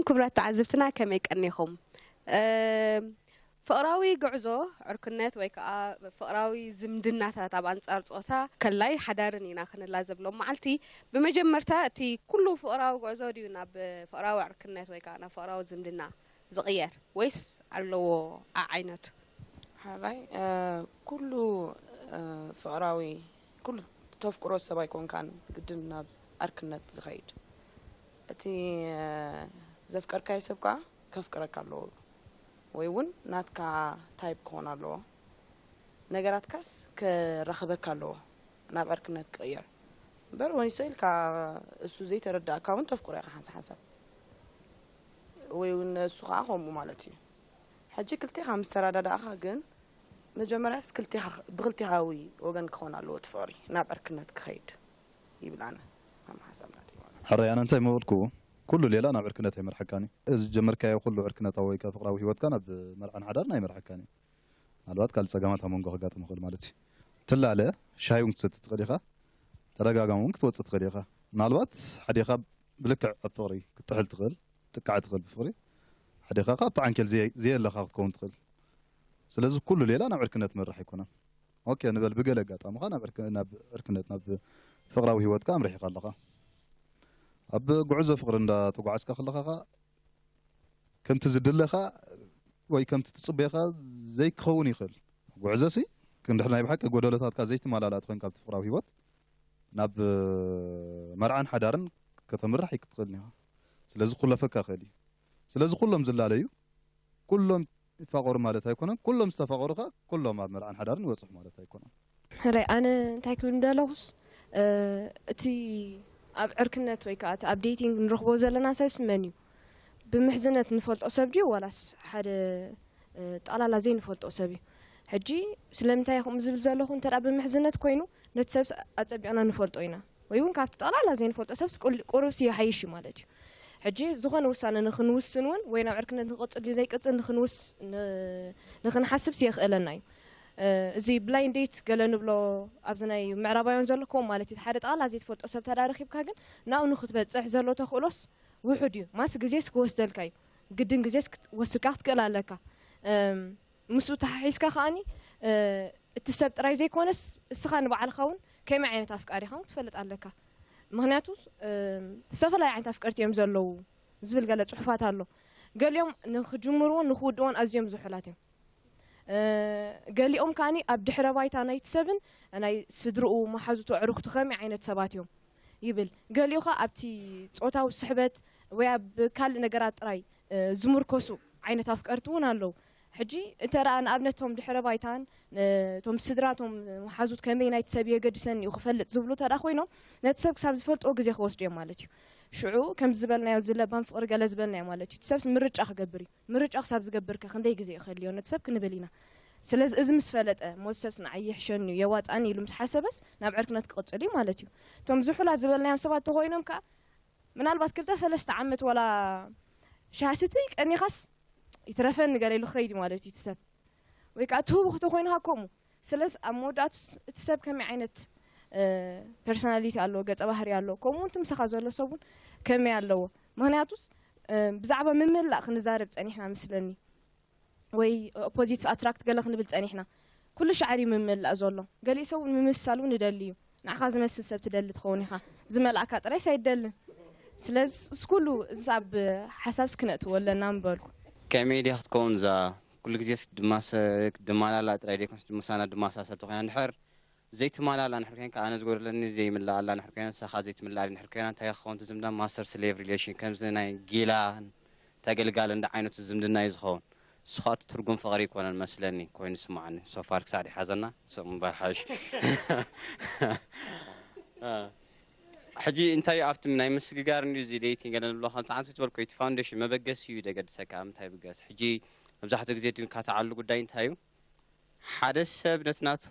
ክቡራት ተዓዘብትና ከመይ ቀኒኹም? ፍቕራዊ ጉዕዞ ዕርክነት ወይ ከዓ ፍቕራዊ ዝምድናታት ኣብ ኣንጻር ጾታ ከላይ ሓዳርን ኢና ክንላዘብ ሎም መዓልቲ። ብመጀመርታ እቲ ኩሉ ፍቕራዊ ጉዕዞ ድዩ ናብ ፍቕራዊ ዕርክነት ወይ ከዓ ናብ ፍቕራዊ ዝምድና ዝቕየር ወይስ ኣለዎ ዓዓይነቱ? ሕራይ ኩሉ ፍቕራዊ ኩሉ ተፍቅሮ ሰብ ኣይኮንካን ግድን ናብ ዕርክነት ዝኸይድ። እቲ ዘፍቀርካዮ ሰብ ከዓ ከፍቅረካ ኣለዎ ወይ እውን ናትካ ታይፕ ክኾን ኣለዎ። ነገራትካስ ክራኸበካ ኣለዎ ናብ ዕርክነት ክቕየር። እምበር ወይሶ ኢልካ እሱ ዘይተረዳእካ እውን ተፍቅሮ ኢኻ ሓንሳ ሓንሳብ ወይ እውን እሱ ከዓ ከምኡ ማለት እዩ። ሕጂ ክልቴኻ ምስ ተረዳዳእኻ ግን መጀመርያስ ክልቴኻ ብክልቴኻዊ ወገን ክኾን ኣለዎ እቲ ፍቕሪ ናብ ዕርክነት ክኸይድ ይብል ኣነ ከም ሓሳብ ናተይ ማለት እዩ። ሕራይ ኣነ እንታይ ምበልኩ ኩሉ ሌላ ናብ ዕርክነት ኣይመርሓካን እዩ። እዚ ዝጀመርካዮ ኩሉ ዕርክነታዊ ወይ ከዓ ፍቕራዊ ሂወትካ ናብ መርዓን ሓዳርን ኣይመርሓካን እዩ። ምናልባት ካልእ ጸገማት ኣብ መንጎ ከጋጥም ይኽእል ማለት እዩ። ትላለ ሻሂ እውን ክትሰቲ ትኽእል ኢኻ። ተደጋጋሚ እውን ክትወጽእ ትኽእል ኢኻ። ምናልባት ሓዲኻ ብልክዕ ኣብ ፍቕሪ ክትጥሕል ትኽእል፣ ክትጥቃዕ ትኽእል ብፍቕሪ። ሓዲኻ ከኣ ኣብቲ ዓንኬል ዘየ- ዘየለኻ ክትከውን ትኽእል። ስለዚ ኩሉ ሌላ ናብ ዕርክነት መርሕ ኣይኮነን። ኦኬ ንበል ብገለ ኣጋጣሚ ኸኣ ናብ ዕርክ- ናብ ዕርክነት ናብ ፍቕራዊ ሂወትካ ኣምሪሕኻ ኣለኻ። ኣብ ጉዕዞ ፍቕሪ እንዳተጓዓዝካ ከለኻ ኸኣ ከምቲ ዝድለኻ ወይ ከምቲ ትጽበዮ ኸኣ ዘይክኸውን ይኽእል። ጉዕዞ ሲ ክንድሕር ናይ ብሓቂ ጎደሎታትካ ዘይትመላላእ ተኾይንካ ኣብቲ ፍቕራዊ ሂወት ናብ መርዓን ሓዳርን ከተምርሕ ኣይክትኽእልን ኢኻ። ስለዚ ክኹለፈካ ይኽእል እዩ። ስለዚ ኩሎም ዝላለዩ ኩሎም ይፋቐሩ ማለት ኣይኮነን። ኩሎም ዝተፋቐሩ ከኣ ኩሎም ኣብ መርዓን ሓዳርን ይበጽሑ ማለት ኣይኮነን። ሕራይ ኣነ እንታይ ክብል ምደለኹስ እቲ ኣብ ዕርክነት ወይ ከዓ እቲ ኣብ ዴቲንግ ንረኽቦ ዘለና ሰብስ መን እዩ? ብምሕዝነት ንፈልጦ ሰብ ድዩ ዋላስ ሓደ ጠቕላላ ዘይንፈልጦ ሰብ እዩ? ሕጂ ስለምንታይ ከምኡ ዝብል ዘለኹ እንተ ብምሕዝነት ኮይኑ ነቲ ሰብስ ኣጸቢቕና ንፈልጦ ኢና ወይ እውን ካብቲ ጠቕላላ ዘይንፈልጦ ሰብስ ቁሩብስ ይሓይሽ እዩ ማለት እዩ። ሕጂ ዝኾነ ውሳነ ንኽንውስን እውን ወይ ናብ ዕርክነት ንኽቕጽል ድዩ ዘይቅጽል ንኽንውስ ንኽንሓስብስ የኽእለና እዩ። እዚ ብላይንድ ዴት ገለ ንብሎ ኣብዚ ናይ ምዕራባውያን ዘሎ ከምኡ ማለት እዩ። ሓደ ጠቕላላ ዘይትፈልጦ ሰብ ተዳ ረኺብካ ግን ናብኡ ንኽትበጽሕ ዘሎ ተኽእሎስ ውሑድ እዩ። ማስ ግዜስ ክወስደልካ እዩ። ግድን ግዜስ ወስድካ ክትክእል ኣለካ። ምስኡ ተሓሒዝካ ከኣኒ እቲ ሰብ ጥራይ ዘይኮነስ እስኻ ንባዕልኻ እውን ከመይ ዓይነት ኣፍቃሪ ኢኻ እውን ክትፈልጥ ኣለካ። ምኽንያቱ ዝተፈላለዩ ዓይነት ኣፍቀርቲ እዮም ዘለዉ ዝብል ገለ ፅሑፋት ኣሎ። ገሊኦም ንክጅምርዎን ንክውድዎን ኣዝዮም ዝሑላት እዮም። ገሊኦም ከኣኒ ኣብ ድሕረ ባይታ ናይቲ ሰብን ናይ ስድርኡ፣ መሓዙቱ፣ ኣዕሩኽቱ ከመይ ዓይነት ሰባት እዮም ይብል። ገሊኡ ኸኣ ኣብቲ ጾታዊ ስሕበት ወይ ኣብ ካልእ ነገራት ጥራይ ዝምርኮሱ ዓይነት ኣፍቀርቲ እውን ኣለዉ። ሕጂ እንተ ደኣ ንኣብነት እቶም ድሕረ ባይታን እቶም ስድራ እቶም መሓዙት ከመይ ናይቲ ሰብ የገድሰኒ እዩ ክፈልጥ ዝብሉ እንተ ደኣ ኮይኖም ነቲ ሰብ ክሳብ ዝፈልጥዎ ግዜ ክወስዱ እዮም ማለት እዩ። ሽዑ ከምዚ ዝበልናዮ እዚ ለባም ፍቕሪ ገለ ዝበልናዮ ማለት እዩ። እቲ ሰብስ ምርጫ ክገብር እዩ። ምርጫ ክሳብ ዝገብር ከ ክንደይ ግዜ እዩ ከድልዮ ነቲ ሰብ ክንብል ኢና። ስለዚ እዚ ምስ ፈለጠ እሞ እዚ ሰብስ ንዓይ ይሕሸኒ እዩ የዋፅኣኒ ኢሉ ምስ ሓሰበስ ናብ ዕርክነት ክቕፅል እዩ ማለት እዩ። እቶም ዝሑላት ዝበልናዮም ሰባት እንተኾይኖም ከኣ ምናልባት ክልተ ሰለስተ ዓመት ዋላ ሻሂ ስትይ ቀኒኻስ ይትረፈኒ ገለ ኢሉ ክኸይድ እዩ ማለት እዩ እቲ ሰብ። ወይ ከዓ ትህውኽ ተኾይንኻ ከምኡ። ስለዚ ኣብ መወዳእቱስ እቲ ሰብ ከመይ ዓይነት ፐርሶናሊቲ ኣለዎ፣ ገፀ ባህሪ ኣለዎ፣ ከምኡ እውን እቲ ምሳኻ ዘሎ ሰብ እውን ከመይ ኣለዎ። ምኽንያቱስ ብዛዕባ ምምላእ ክንዛረብ ፀኒሕና ምስለኒ ወይ ኦፖዚት ኣትራክት ገለ ክንብል ፀኒሕና። ኩሉ ሻዕ ድዩ ምምላእ ዘሎ? ገሊኡ ሰብ እውን ምምስሳል እውን ይደሊ እዩ። ንዓኻ ዝመስል ሰብ ትደሊ ትኸውን ኢኻ። ዝመልኣካ ጥራይስ ኣይደልን። ስለዚ እዚ ኩሉ እዚ ኣብ ሓሳብስ ክነእትዎ ኣለና ምበልኩ። ከመይ ድያ ክትከውን እዛ ኩሉ ግዜስ ድማሰ ድማላላ ጥራይ ደይኮንስ ድምሳና ድማሳሰ ተኾይና እንድሕር ዘይትማላላ እንድሕር ኮይንካ ኣነ ዝጎደለኒ ዘይምልኣላ እንድሕር ኮይና ንሳኻ ዘይትምልኣሊ እንድሕር ኮይና እንታይ ክኸውን እቲ ዝምድና ማስተር ስሌቭ ሪሌሽን ከምዚ ናይ ጊላን ተገልጋልን ዳ ዓይነቱ ዝምድና እዩ ዝኸውን። እሱ ኸኣ እቲ ትርጉም ፍቕሪ ኣይኮነን መስለኒ ኮይኑ ይስምዓኒ። ሶፋር ክሳዕ ድሓዘና ስቕ ምባል ሓይሽ። ሕጂ እንታይ ኣብቲ ናይ ምስግጋር እንድዩ እዚ ዴቲንግ ገለ ንብሎ ከምቲ ዓንቱ ትበልኮ እቲ ፋውንዴሽን መበገሲ እዩ ደገድሰካ ምንታይ ብገስ ሕጂ መብዛሕትኡ ግዜ ድንካትዓሉ ጉዳይ እንታይ እዩ ሓደ ሰብ ነቲ ናቱ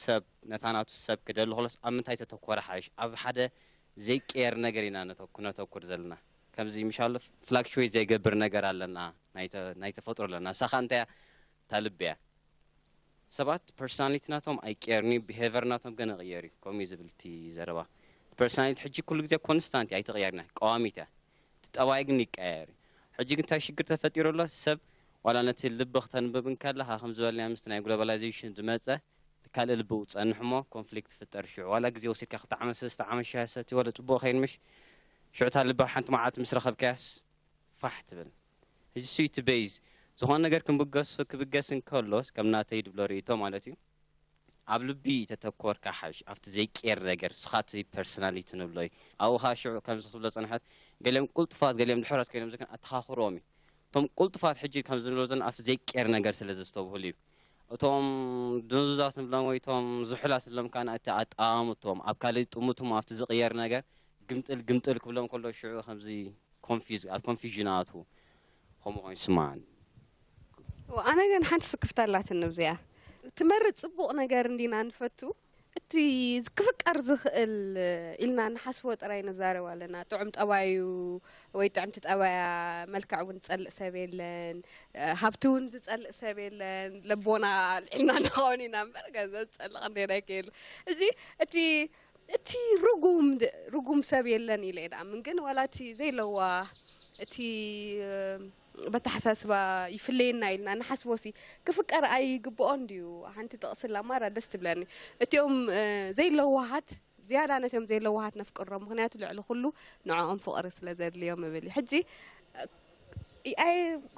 ሰብ ነታ ናቱ ሰብ ክደሊ ከሎስ ኣብ ምንታይ ተተኮረ ሓይሽ ኣብ ሓደ ዘይቀየር ነገር ኢና ክነተኩር ዘለና ከምዚ ምሻሎ ፍላክቹዌት ዘይገብር ነገር ኣለና ናይ ተፈጥሮ ኣለና ንሳ ከዓ እንታይ እያ እታ ልቢ እያ ሰባት ፐርሶናሊቲ ናቶም ኣይቀየርን እዩ ቢሄቨር ናቶም ግን ይቕየር እዩ ከምኡ እዩ ዝብል እቲ ዘረባ ፐርሶናሊቲ ሕጂ ኩሉ ግዜ ኮንስታንት እያ ኣይትቕየርን እያ ቀዋሚት እያ እቲ ጠባይ ግን ይቀያየር እዩ ሕጂ ግን እንታይ ሽግር ተፈጢሩ ኣሎ? ሰብ ዋላ ነቲ ልቢ ክተንብብ እንከለኻ ከም ዝበልናዮ ምስቲ ናይ ግሎባላይዜሽን ዝመጸ ካልእ ልቢ ጸንሕ እሞ ኮንፍሊክት ፍጠር ሽዑ ዋላ ግዜ ወሲድካ ክልተ ዓመት ሰለስተ ዓመት ሻሂ ሰቲ ወለ ጽቡቕ ከይን ምሽ ሽዑ እታ ልቢ ሓንቲ መዓልቲ ምስ ረኸብካያስ ፋሕ ትብል። ሕጂ እሱ እቲ ቤዝ ዝኾነ ነገር ክምብገስ ክብገስ እንከሎስ ከም ናተይ ድብሎ ርእይቶ ማለት እዩ ኣብ ልቢ ተተኮርካ ሓሽ ኣብቲ ዘይቀየር ነገር ንስኻ እቲ ፐርሶናሊቲ ንብሎ እዩ ኣብኡ ኸዓ ሽዑ ከምዚ ክትብሎ ጸንሐት ገሊኦም ቁልጡፋት ገሊኦም ድሑራት ኮይኖም ዝክን ኣተኻኽሮም እዩ እቶም ቁልጡፋት ሕጂ ከምዚ ንብሎ ዘለና ኣብቲ ዘይቀየር ነገር ስለ ዘስተብህሉ እዩ እቶም ድንዙዛት ንብሎም ወይ እቶም ዝሑላት ንብሎም ከዓ እቲ ኣጠማምቶም ኣብ ካልእ ጥሙትም ኣብቲ ዝቕየር ነገር ግምጥል ግምጥል ክብሎም ከሎ ሽዑ ከምዚ ኮንፊዝ ኣብ ኮንፊዥን ኣትዉ ከምኡ ኮይኑ ይስማዓኒ ኣነ ግን ሓንቲ ስክፍታ ኣላትኒ ኣብዚኣ ትመርፅ ፅቡቕ ነገር እንዲና ንፈቱ እቲ ክፍቀር ዝኽእል ኢልና ንሓስቦ ጥራይ ንዛረብ ኣለና ጥዑም ጠባዩ ወይ ጥዕምቲ ጠባያ መልክዕ እውን ዝፀልእ ሰብ የለን ሃብቲ እውን ዝፀልእ ሰብ የለን ለቦና ኣልዒልና ንኸውን ኢና እምበር ገንዘብ ዝፀልእ ክንደየናይ ከየሉ እዚ እቲ እቲ ርጉም ርጉም ሰብ የለን ኢለ እየ ድኣምን ግን ዋላ እቲ ዘይለዋ እቲ በተሓሳስባ ይፍለየና ኢልና ንሓስቦ ሲ ክፍቀር ኣይግብኦን ድዩ ሓንቲ ጥቕስላ ማራ ደስ ትብለኒ እቲኦም ዘይለዋሃት ዝያዳ ነቲኦም ዘይለዋሃት ነፍቅሮም ምክንያቱ ልዕሊ ኩሉ ንዕኦም ፍቕሪ ስለ ዘድልዮም እብል ሕጂ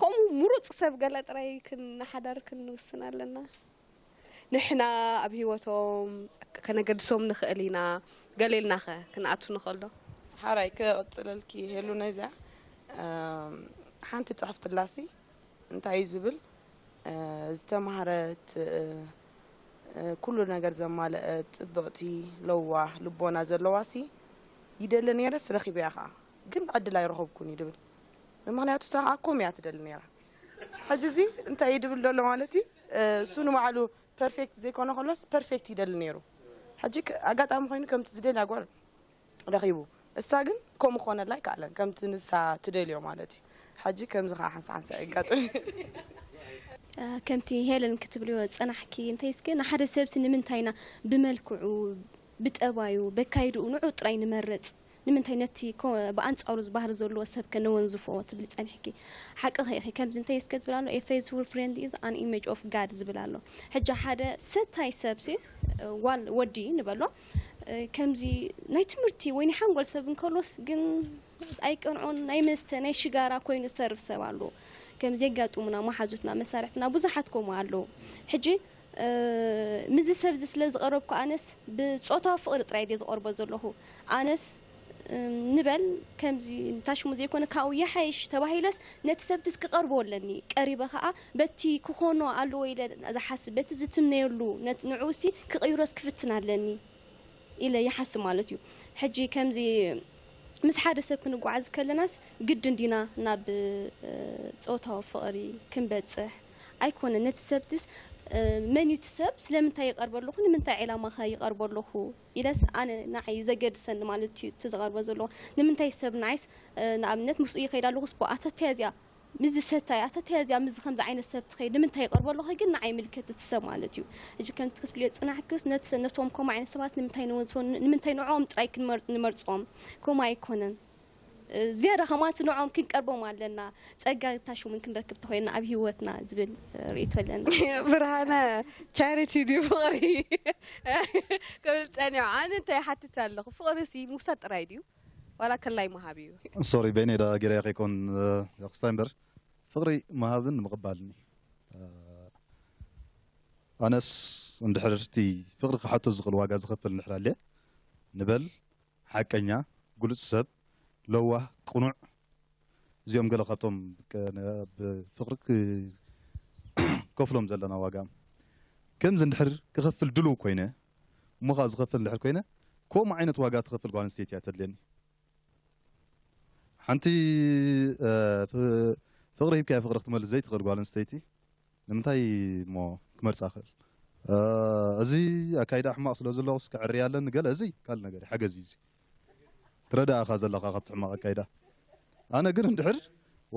ከምኡ ምሩፅ ሰብ ገለ ጥራይ ክንሓዳር ክንውስን ኣለና ንሕና ኣብ ሂወቶም ከነገድሶም ንኽእል ኢና ገሌልናኸ ክንኣቱ ንኽእል ዶ ሓራይ ክቕፅለልኪ ሄሉ ነዚኣ ሓንቲ ፅሕፍትላሲ እንታይ እዩ ዝብል ዝተማህረት ኩሉ ነገር ዘማለአት ፅብቕቲ ለዋህ ልቦና ዘለዋሲ ይደሊ ነይረስ ረኺበያ ከዓ ግን ዕድል ኣይረኸብኩን እዩ ድብል ምክንያቱ እሳ ከዓ ኮም እያ ትደሊ ነይራ ሕጂ እዚ እንታይ እዩ ድብል ዘሎ ማለት እዩ እሱ ንባዕሉ ፐርፌክት ዘይኮነ ከሎስ ፐርፌክት ይደሊ ነይሩ ሕጂ ኣጋጣሚ ኮይኑ ከምቲ ዝደልያ ጓል ረኺቡ እሳ ግን ከምኡ ክኾነላ ኣይከኣለን ከምቲ ንሳ ትደልዮ ማለት እዩ ሕጂ ከምዚ ከዓ ሓንሳ ሓንሳ የጋጥም ከምቲ ሄለን ክትብልዮ ዝጸናሕኪ እንተይስከ ንሓደ ሰብሲ ንምንታይና ብመልክዑ ብጠባዩ በካይድኡ ንዑ ጥራይ ንመርጽ ንምንታይ ነቲ ብኣንጻሩ ባህሪ ዘለዎ ሰብ ከ ነወንዝፎ ትብሊ ጸኒሕኪ ሓቅኺ ኢኺ ከምዚ እንተይ እስከ ዝብል ኣሎ a faithful friend is an image of God ዝብል ኣሎ ሕጂ ሓደ ሰታይ ሰብሲ ዋል ወዲ ንበሎ ከምዚ ናይ ትምህርቲ ወይ ናይ ሓንጎል ሰብ እንከሎስ ግን ኣይቀንዖን ናይ መስተ ናይ ሽጋራ ኮይኑ ዝሰርፍ ሰብ ኣሎ ከም ዘጋጥሙና መሓዙትና መሳርሕትና ብዙሓት ከምኡ ኣለዉ ሕጂ ምዚ ሰብዚ ስለ ዝቐረብኩ ኣነስ ብፆታዊ ፍቕሪ ጥራይ ድየ ዝቐርቦ ዘለኹ ኣነስ ንበል ከምዚ ንታሽሙ ዘይኮነ ካብኡ ይሓይሽ ተባሂለስ ነቲ ሰብትስ ክቐርቦ ኣለኒ ቀሪበ ከዓ በቲ ክኾኖ ኣለዎ ኢለ ዝሓስብ በቲ ዝትምነየሉ ንዕኡሲ ክቕይሮስ ክፍትን ኣለኒ ኢለ ይሓስብ ማለት እዩ። ሕጂ ከምዚ ምስ ሓደ ሰብ ክንጓዓዝ ከለናስ ግድን ዲና ናብ ጾታዊ ፍቕሪ ክንበጽሕ ኣይኮነን። ነቲ ሰብትስ መን እዩ እቲ ሰብ? ስለምንታይ ይቐርብ ኣለኹ? ንምንታይ ዕላማ ከ ይቐርብ ኣለኹ? ኢለስ ኣነ ንዓይ ዘገድሰኒ ማለት እዩ እቲ ዝቐርቦ ዘለኹ። ንምንታይ ሰብ ንዓይስ ንኣብነት ምስኡ ይኸይድ ኣለኹስ ብኣ ኣተትያ እዚኣ ምስዚ ሰታይ ኣተትያ እዚኣ ምስዚ ከምዚ ዓይነት ሰብ ትኸይድ ንምንታይ ይቐርቦ ኣለኹ ግን ንዓይ ይምልከት እቲ ሰብ ማለት እዩ። ሕጂ ከምቲ ክትብልዮ ዝጽናሕክስ ነቲ ሰብ ነቶም ከምኡ ዓይነት ሰባት ንምንታይ ንወንስፎ ንምንታይ ንዕኦም ጥራይ ክንመርጽ ንመርጾም ከምኡ ኣይኮነን። ዝያዳ ከማንስ ንዕኦም ክንቀርቦም ኣለና ጸጋ ታሽሙን ክንረክብ ተኾይንና ኣብ ህይወትና ዝብል ርእይቶ ኣለና። ብርሃነ ቻሪቲ ድዩ ፍቕሪ ክብል ጸኒዑ ኣነ እንታይ ይሓትት ኣለኹ ፍቕሪ ሲ ምውሳድ ጥራይ ድዩ ዋላ ከላይ ምሃብ እዩ። ሶሪ በይነይ ዳ ጌረያ ከይኮን ክስታይ እምበር ፍቕሪ ምሃብን ምቕባልን እዩ። ኣነስ እንድሕር እቲ ፍቕሪ ክሓቶ ዝኽእል ዋጋ ዝኸፍል እንድሕር ኣልየ ንበል ሓቀኛ፣ ግሉጽ ሰብ፣ ለዋህ፣ ቅኑዕ እዚኦም ገለ ካብቶም ብፍቕሪ ክከፍሎም ዘለና ዋጋ እዮም። ከምዚ እንድሕር ክኸፍል ድሉው ኮይነ እሞ ከዓ ዝኸፍል እንድሕር ኮይነ ከምኡ ዓይነት ዋጋ ትኸፍል ጓል ኣንስተይቲ እያ ተድልየኒ። ሓንቲ ፍቕሪ ሂብካያ ፍቕሪ ክትመልስ ዘይትኽእል ጓል ኣንስተይቲ ንምንታይ እሞ ክመርፃ ክእል? እዚ ኣካይዳ ሕማቕ ስለ ዘለኹስ ክዕርያ ኣለኒ ገለ እዚ ካልእ ነገር እዩ፣ ሓገዝ እዩ እዚ። ትረዳእኻ ዘለኻ ካብቲ ሕማቕ ኣካይዳ። ኣነ ግን እንድሕር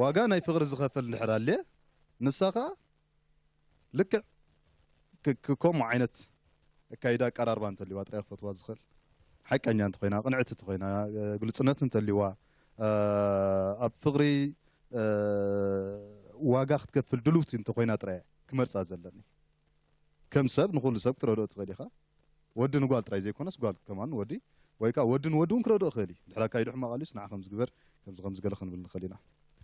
ዋጋ ናይ ፍቕሪ ዝኸፍል እንድሕር ኣልየ ንሳ ኸዓ ልክዕ ከምኡ ዓይነት ኣካይዳ ኣቀራርባ እንተልዩዋ ጥራይ ክፈትዋ ዝኽእል ሓቀኛ እንተኾይና ቅንዕቲ እንተኾይና ግልፅነት እንተልዩዋ ኣብ ፍቕሪ ዋጋ ክትከፍል ድልውቲ እንተኮይና ጥራይ ክመርፃ ዘለኒ። ከም ሰብ ንኩሉ ሰብ ክትረድኦ ትኽእል ኢኻ። ወዲ ንጓል ጥራይ ዘይኮነስ ጓል ከማን ወዲ ወይ ከዓ ወዲ ንወዲ እውን ክረድኦ ክእል እዩ። ድሕር ኣካይዱ ሕማቕ ኣልዩስ ንዓ ከም ዝግበር ከምዚ ከም ዝገለ ክንብል ንኽእል ኢና።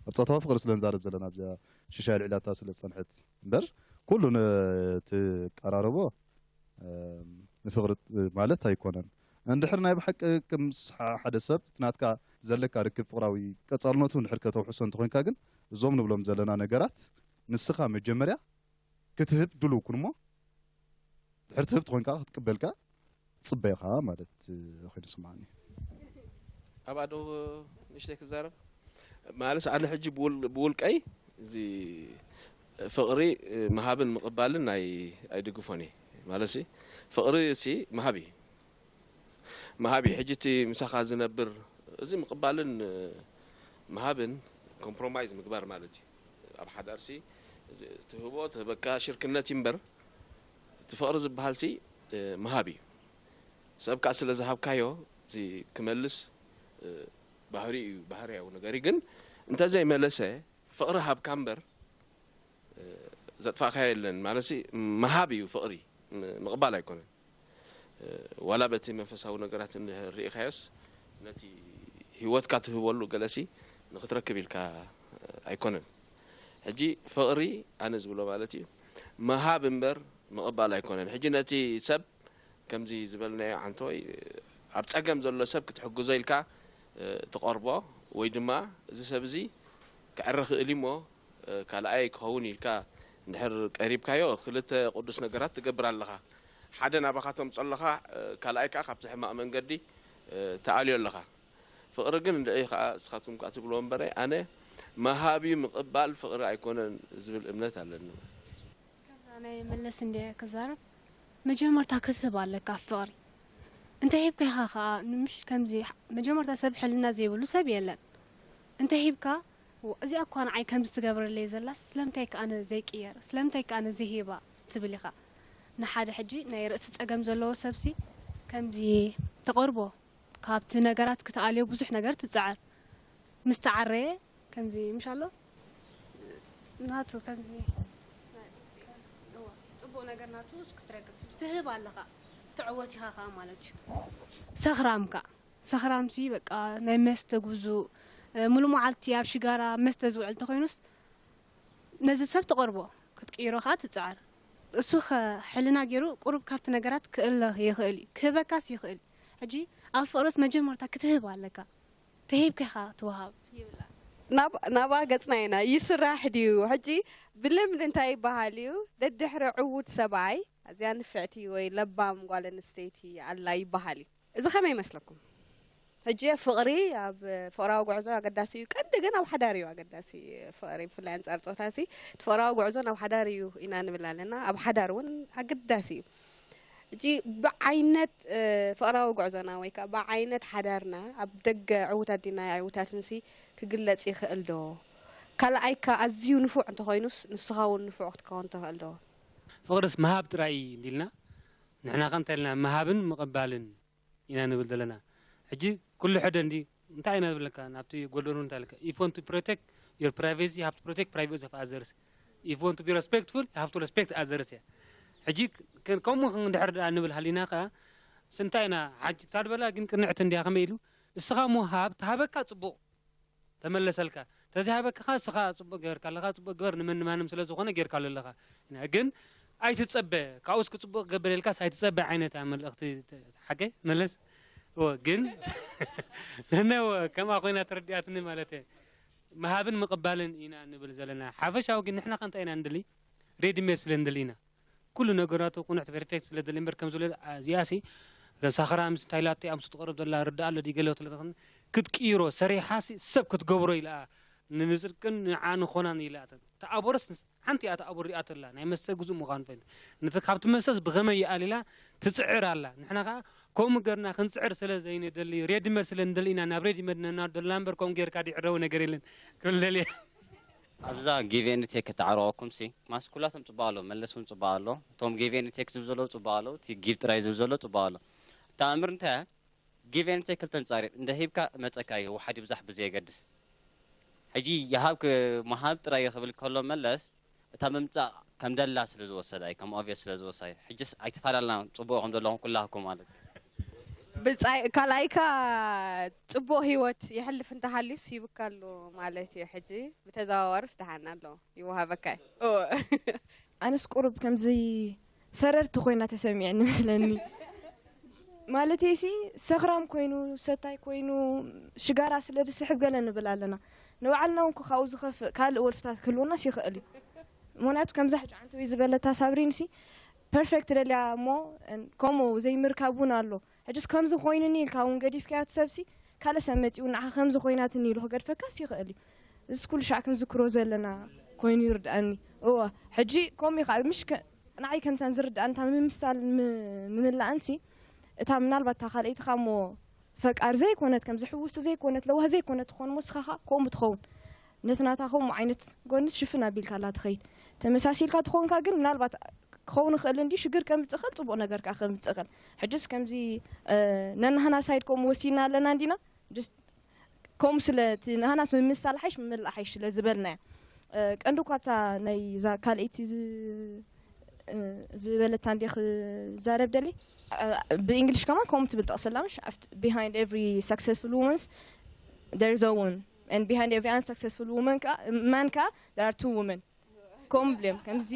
ኣብ ፆታዊ ፍቕሪ ስለ ንዛረብ ዘለና ኣብዚኣ ሽሻይ ልዕላታ ስለ ዝፀንሐት እምበር ኩሉ ንትቀራረቦ ንፍቕሪ ማለት ኣይኮነን። እንድሕር ናይ ብሓቂ ምስ ሓደ ሰብ እቲ ናትካ ዘለካ ርክብ ፍቕራዊ ቀጻልነቱ እንድሕር ከተውሕሶ እንተኾይንካ ግን እዞም ንብሎም ዘለና ነገራት ንስኻ መጀመርያ ክትህብ ድሉው ኩን እሞ ድሕር ትህብ ተኾይንካ ክትቅበልካ ትጽበ ኢኻ ማለት ኮይኑ ስምዓኒ። ኣብ ኣዶ ንእሽተይ ክዛረብ ማለት ኣነ ሕጂ ብውልቀይ እዚ ፍቕሪ ምሃብን ምቕባልን ኣይድግፎን እየ ማለት ፍቕሪ ሲ ምሃብ እዩ ምሃብ እዩ ሕጂ እቲ ምሳኻ ዝነብር እዚ ምቕባልን ምሃብን compromise ምግባር ማለት እዩ ኣብ ሓዳር ሲ ትህቦ ትህበካ ሽርክነት እዩ እምበር እቲ ፍቕሪ ዝበሃል ሲ ምሃብ እዩ ሰብ ከዓ ስለ ዝሃብካዮ እዚ ክመልስ ባህሪ እዩ ባህርያዊ ነገር እዩ ግን እንተዘይመለሰ ፍቕሪ ሃብካ እምበር ዘጥፋእካዮ የለን ማለት ምሃብ እዩ ፍቕሪ ምቕባል ኣይኮነን ዋላ በቲ መንፈሳዊ ነገራት እንድሕር ርኢኻዮስ ነቲ ህይወትካ ትህበሉ ገለሲ ንክትረክብ ኢልካ ኣይኮነን ሕጂ ፍቕሪ ኣነ ዝብሎ ማለት እዩ ምሃብ እምበር ምቕባል ኣይኮነን ሕጂ ነቲ ሰብ ከምዚ ዝበልናዮ ዓንቶይ ኣብ ፀገም ዘሎ ሰብ ክትሕግዞ ኢልካ ትቐርቦ ወይ ድማ እዚ ሰብ እዚ ክዕረ ክእል እሞ ካልኣይ ክኸውን ኢልካ እንድሕር ቀሪብካዮ ክልተ ቅዱስ ነገራት ትገብር ኣለኻ ሓደ ናባኻ ተምፆ ኣለኻ ካልኣይ ከዓ ካብቲ ሕማቕ መንገዲ ትኣልዮ ኣለኻ ፍቕሪ ግን እንድዒ ከዓ እስኻትኩም ከዓ ትብልዎ እምበረ ኣነ መሃብ እዩ ምቕባል ፍቕሪ ኣይኮነን ዝብል እምነት ኣለኒ ከምዛ ናይ መለስ እንድየ ክዛረብ መጀመርታ ክትህብ ኣለካ ፍቕሪ እንተ ሂብካ ኢኻ ከዓ ንምሽ ከምዚ መጀመርታ ሰብ ሕልና ዘይብሉ ሰብ የለን እንተ ሂብካ እዚኣ እኳ ንዓይ ከምዚ ትገብረለይ ዘላስ ስለምንታይ ከ ኣነ ዘይቅየር ስለምንታይ ከ ኣነ ዘይህባ ትብል ኢኻ ንሓደ ሕጂ ናይ ርእሲ ጸገም ዘለዎ ሰብሲ ከምዚ ተቐርቦ ካብቲ ነገራት ክትኣልዮ ብዙሕ ነገር ትጽዓር ምስ ተዓረየ ከምዚ ምሽ ኣሎ ናቱ ከምዚ ጽቡቅ ነገር ናቱ ክትረክብ ትህብ ኣለኻ ትዕወት ኢኻ ከዓ ማለት እዩ ሰኽራም ከዓ ሰኽራም ሲ በቃ ናይ መስተ ጉዙእ ሙሉ መዓልቲ ኣብ ሽጋራ መስተ ዝውዕል ተኮይኑስ ነዚ ሰብ ትቐርቦ ክትቅይሮ ከዓ ትፅዓር እሱ ከ ሕልና ገይሩ ቁሩብ ካብቲ ነገራት ክእለ ይኽእል እዩ ክህበካስ ይኽእል እዩ ሕጂ ኣብ ፍቅርስ መጀመርታ ክትህብ ኣለካ ተሂብካ ኢኻ ትወሃብ ይብላ ናባ ገፅና ኢና ይስራሕ ድዩ ሕጂ ብልምድ እንታይ ይበሃል እዩ ደድሕሪ ዕዉት ሰብኣይ ኣዝያ ንፍዕቲ ወይ ለባም ጓል ኣንስተይቲ ኣላ ይበሃል እዩ እዚ ከመይ ይመስለኩም ሕጂ ፍቕሪ ኣብ ፍቕራዊ ጉዕዞ ኣገዳሲ እዩ ቀንዲ ግን ኣብ ሓዳር እዩ ኣገዳሲ ፍቕሪ ብፍላይ ኣንፃር ፆታ ሲ እቲ ፍቕራዊ ጉዕዞ ናብ ሓዳር እዩ ኢና ንብል ኣለና ኣብ ሓዳር እውን ኣገዳሲ እዩ ሕጂ ብዓይነት ፍቕራዊ ጉዕዞና ወይ ከዓ ብዓይነት ሓዳርና ኣብ ደገ ዕዉታት ዲና ኣይዕዉታትን ሲ ክግለፅ ይኽእል ዶ ካልኣይካ ኣዝዩ ንፉዕ እንተኮይኑስ ንስኻ እውን ንፉዕ ክትከውን ትኽእል ዶ ፍቕርስ ምሃብ ጥራይ እዩ እንዲልና ንሕና ከ እንታይ ኢልና ምሃብን ምቕባልን ኢና ንብል ዘለና ሕጂ ኩሉ ሕደ እንዲ እንታይ ኢና ዝብለካ ናብቲ ጎልደን እንታይ ኢልካ if want to protect your privacy you have to protect privacy of others if want to be respectful you have to respect others እያ ሕጂ ከምኡ ክንድሕር ደኣ ንብል ሃሊና ከኣ እንታይ ኢና ሓጅካ ድበላ ግን ቅንዕቲ እንዲያ ከመይ ኢሉ እስኻ ምሃብ ተሃበካ ጽቡቕ ተመለሰልካ ተዘይሃበካ ከኣ እስኻ ጽቡቕ ገበርካ ኣለኻ ጽቡቕ ግበር ንመን ንማንም ስለ ዝኾነ ጌርካሉ ኣለኻ ግን ኣይትጸበ ካብኡስ ክጽቡቕ ክገብር ኢልካስ ኣይትጸበ ዓይነት እያ መልእኽቲ ሓቀይ መለስ እወ ግን ነነ እወ ከምኣ ኮይና ተረዲኣትኒ ማለት እየ ምሃብን ምቕባልን ኢና ንብል ዘለና ሓፈሻዊ ግን ንሕና ከ እንታይ ኢና ንደሊ ሬዲ ሜድ ስለ ንደሊ ኢና ኩሉ ነገራቱ ቁኑዕ ፐርፌክት ስለ ደሊ እምበር ከም ዝብለ እዚኣሲ ሳኽራምስ እንታይ ኢላቶ ኣምሱ ትቐርብ ዘላ ርዳእ ኣሎ ድዩ ገለ ክትለተኽን ክትቅይሮ ሰሪሓሲ ሰብ ክትገብሮ ኢላ ንጽድቅን ንዓ ንኾናን ኢላ ተኣቦረስ ሓንቲ እያ ተኣቦር ሪኣ ተላ ናይ መስተ ግዙእ ምዃኑ ፈሊጥ ነቲ ካብቲ መስተስ ብኸመይ ይኣል ኢላ ትጽዕር ኣላ ንሕና ከዓ ከምኡ ገርና ክንጽዕር ስለ ዘይንደሊ ሬዲመድ ስለ ንደሊ ኢና ናብ ሬዲመድ ነናደልና እምበር ከምኡ ጌርካ ድዕረዊ ነገር የለን ክብል ደልየ ኣብዛ give and take ተዓረቐኩም ሲ ማስ ኩላቶም ፅቡቅ ኣሎ መለስ እውን ፅቡቅ ኣሎ እቶም give and take ዝብ ዘሎ ፅቡቅ ኣሎ እቲ give ጥራይ ዝብ ዘሎ ፅቡቅ ኣሎ ተኣምር እንታይ give and take ክልተ ንፃር እንደ ሂብካ መፀካ እዩ ውሓድ ይብዛሕ ብዘየገድስ ሕጂ ይሃብ ክ- ምሃብ ጥራይ እዩ ክብል ከሎ መለስ እታ ምምጻእ ከም ደላ ስለ ዝወሰዳ እዩ፣ ከም ኦብቪየስ ስለ ዝወስዳ እዩ። ሕጅስ ኣይተፈላለና ጽቡቕ ከም ዘለኹም ኩላህኩም ማለት እዩ። ብጻይ ካልኣይካ ጽቡቕ ህይወት የሕልፍ እንተሃልዩስ ሂብካ ኣሎ ማለት እዩ። ሕጂ ብተዘዋዋርስ ደሓን ኣሎ ይወሃበካ እዩ። እወ። ኣነስ ቁሩብ ከምዚ ፈረርቲ ኮይና ተሰሚዐኒ መስለኒ። ማለተይሲ ሰኽራም ኮይኑ ሰታይ ኮይኑ ሽጋራ ስለ ዝስሕብ ገለ ንብል ኣለና። ንባዕልና እውን ካብኡ ዝኸፍእ ካልእ ወልፍታት ክህልወናስ ይኽእል እዩ። ምክንያቱ ከምዛ ሕጂ ዓንተወይ ዝበለታ ሳብሪንሲ ፐርፌክት ደልያ እሞ ከምኡ ዘይምርካብ እውን ኣሎ። ሕጅስ ከምዚ ኮይኑኒ ኢልካ እውን ገዲፍካዮ እቲ ሰብሲ ካልእ ሰብ መፂኡ ንዓኻ ከምዚ ኮይናትኒ ኢሉ ክገድፈካስ ይኽእል እዩ። እዚ ኩሉ ሻዕ ክንዝክሮ ዘለና ኮይኑ ይርድኣኒ። እወ ሕጂ ከምኡ ኢኻ ምሽ ከ- ንዓይ ከምተን ዝርድኣን እታ ምምሳል ም- ምምላእንሲ እታ ምናልባት እታ ካልኣይትኻ እሞ ፈቃር ዘይኮነት ከምዚ ሕውስቲ ዘይኮነት ለዋህ ዘይኮነት ትኾን እሞ ስኻኻ ከምኡ ትኸውን ነቲ ናታ ከምኡ ዓይነት ጎንስ ሽፍን ኣቢልካ ኣላ ትኸይድ ተመሳሲልካ ትኾንካ ግን ምናልባት ክኸውን ይኽእል እንዲ ሽግር ከምፅእ ኽእል ፅቡቕ ነገር ከዓ ከምፅእ ኽእል ሕጅስ ከምዚ ነናህና ሳይድ ከምኡ ወሲና ኣለና እንዲና ከምኡ ስለ እቲ ንሃናስ ምምሳል ሓይሽ ምምላእ ሓይሽ ስለ ዝበልናያ ቀንዱ ካብታ ናይ ዛ ካልኣይቲ ዝበለታ እንዲ ክዛረብ ደሊ ብእንግሊሽ ከማን ከምኡ ትብል ጠቕስላ ምሽ behind every successful woman there is a woman and behind every unsuccessful woman man ከዓ there are two women ከምኡ ብልዮም ከምዚ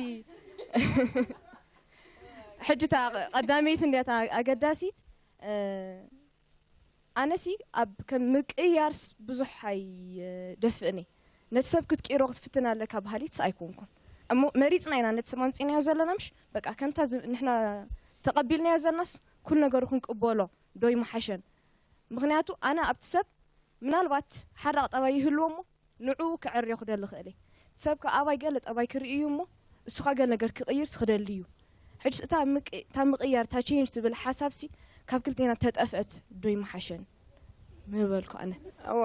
ሕጂ እታ ቀዳመይቲ እንዲያ እታ ኣገዳሲት ኣነሲ ኣብ ከም ምቅያርስ ብዙሕ ኣይደፍእን እየ ነቲ ሰብ ክትቅይሮ ክትፍትን ኣለካ ባህሊትስ ኣይኮንኩን እሞ መሪፅና ኢና ነቲ ሰብ ኣምፂናዮ ዘለና ምሽ በቃ ከምታ ንሕና ተቐቢልናዮ ዘለናስ ኩሉ ነገሩ ክንቅበሎ ዶ ይመሓሸን ምክንያቱ ኣነ ኣብቲ ሰብ ምናልባት ሓራቕ ጠባይ ይህልዎ እሞ ንዕኡ ከዐርዮ ክደሊ ክእል እየ ሰብ ከ ኣባይ ገለ ጠባይ ክርኢ እዩ እሞ እሱ ኸ ገለ ነገር ክቕይርስ ክደሊ እዩ ሕጅስ እታ ምቅ- እታ ምቕያር እታ ቼንጅ ትብል ሓሳብሲ ካብ ክልቴና ተጠፍአት ዶ ይመሓሸን ምበልኩ ኣነ እዋ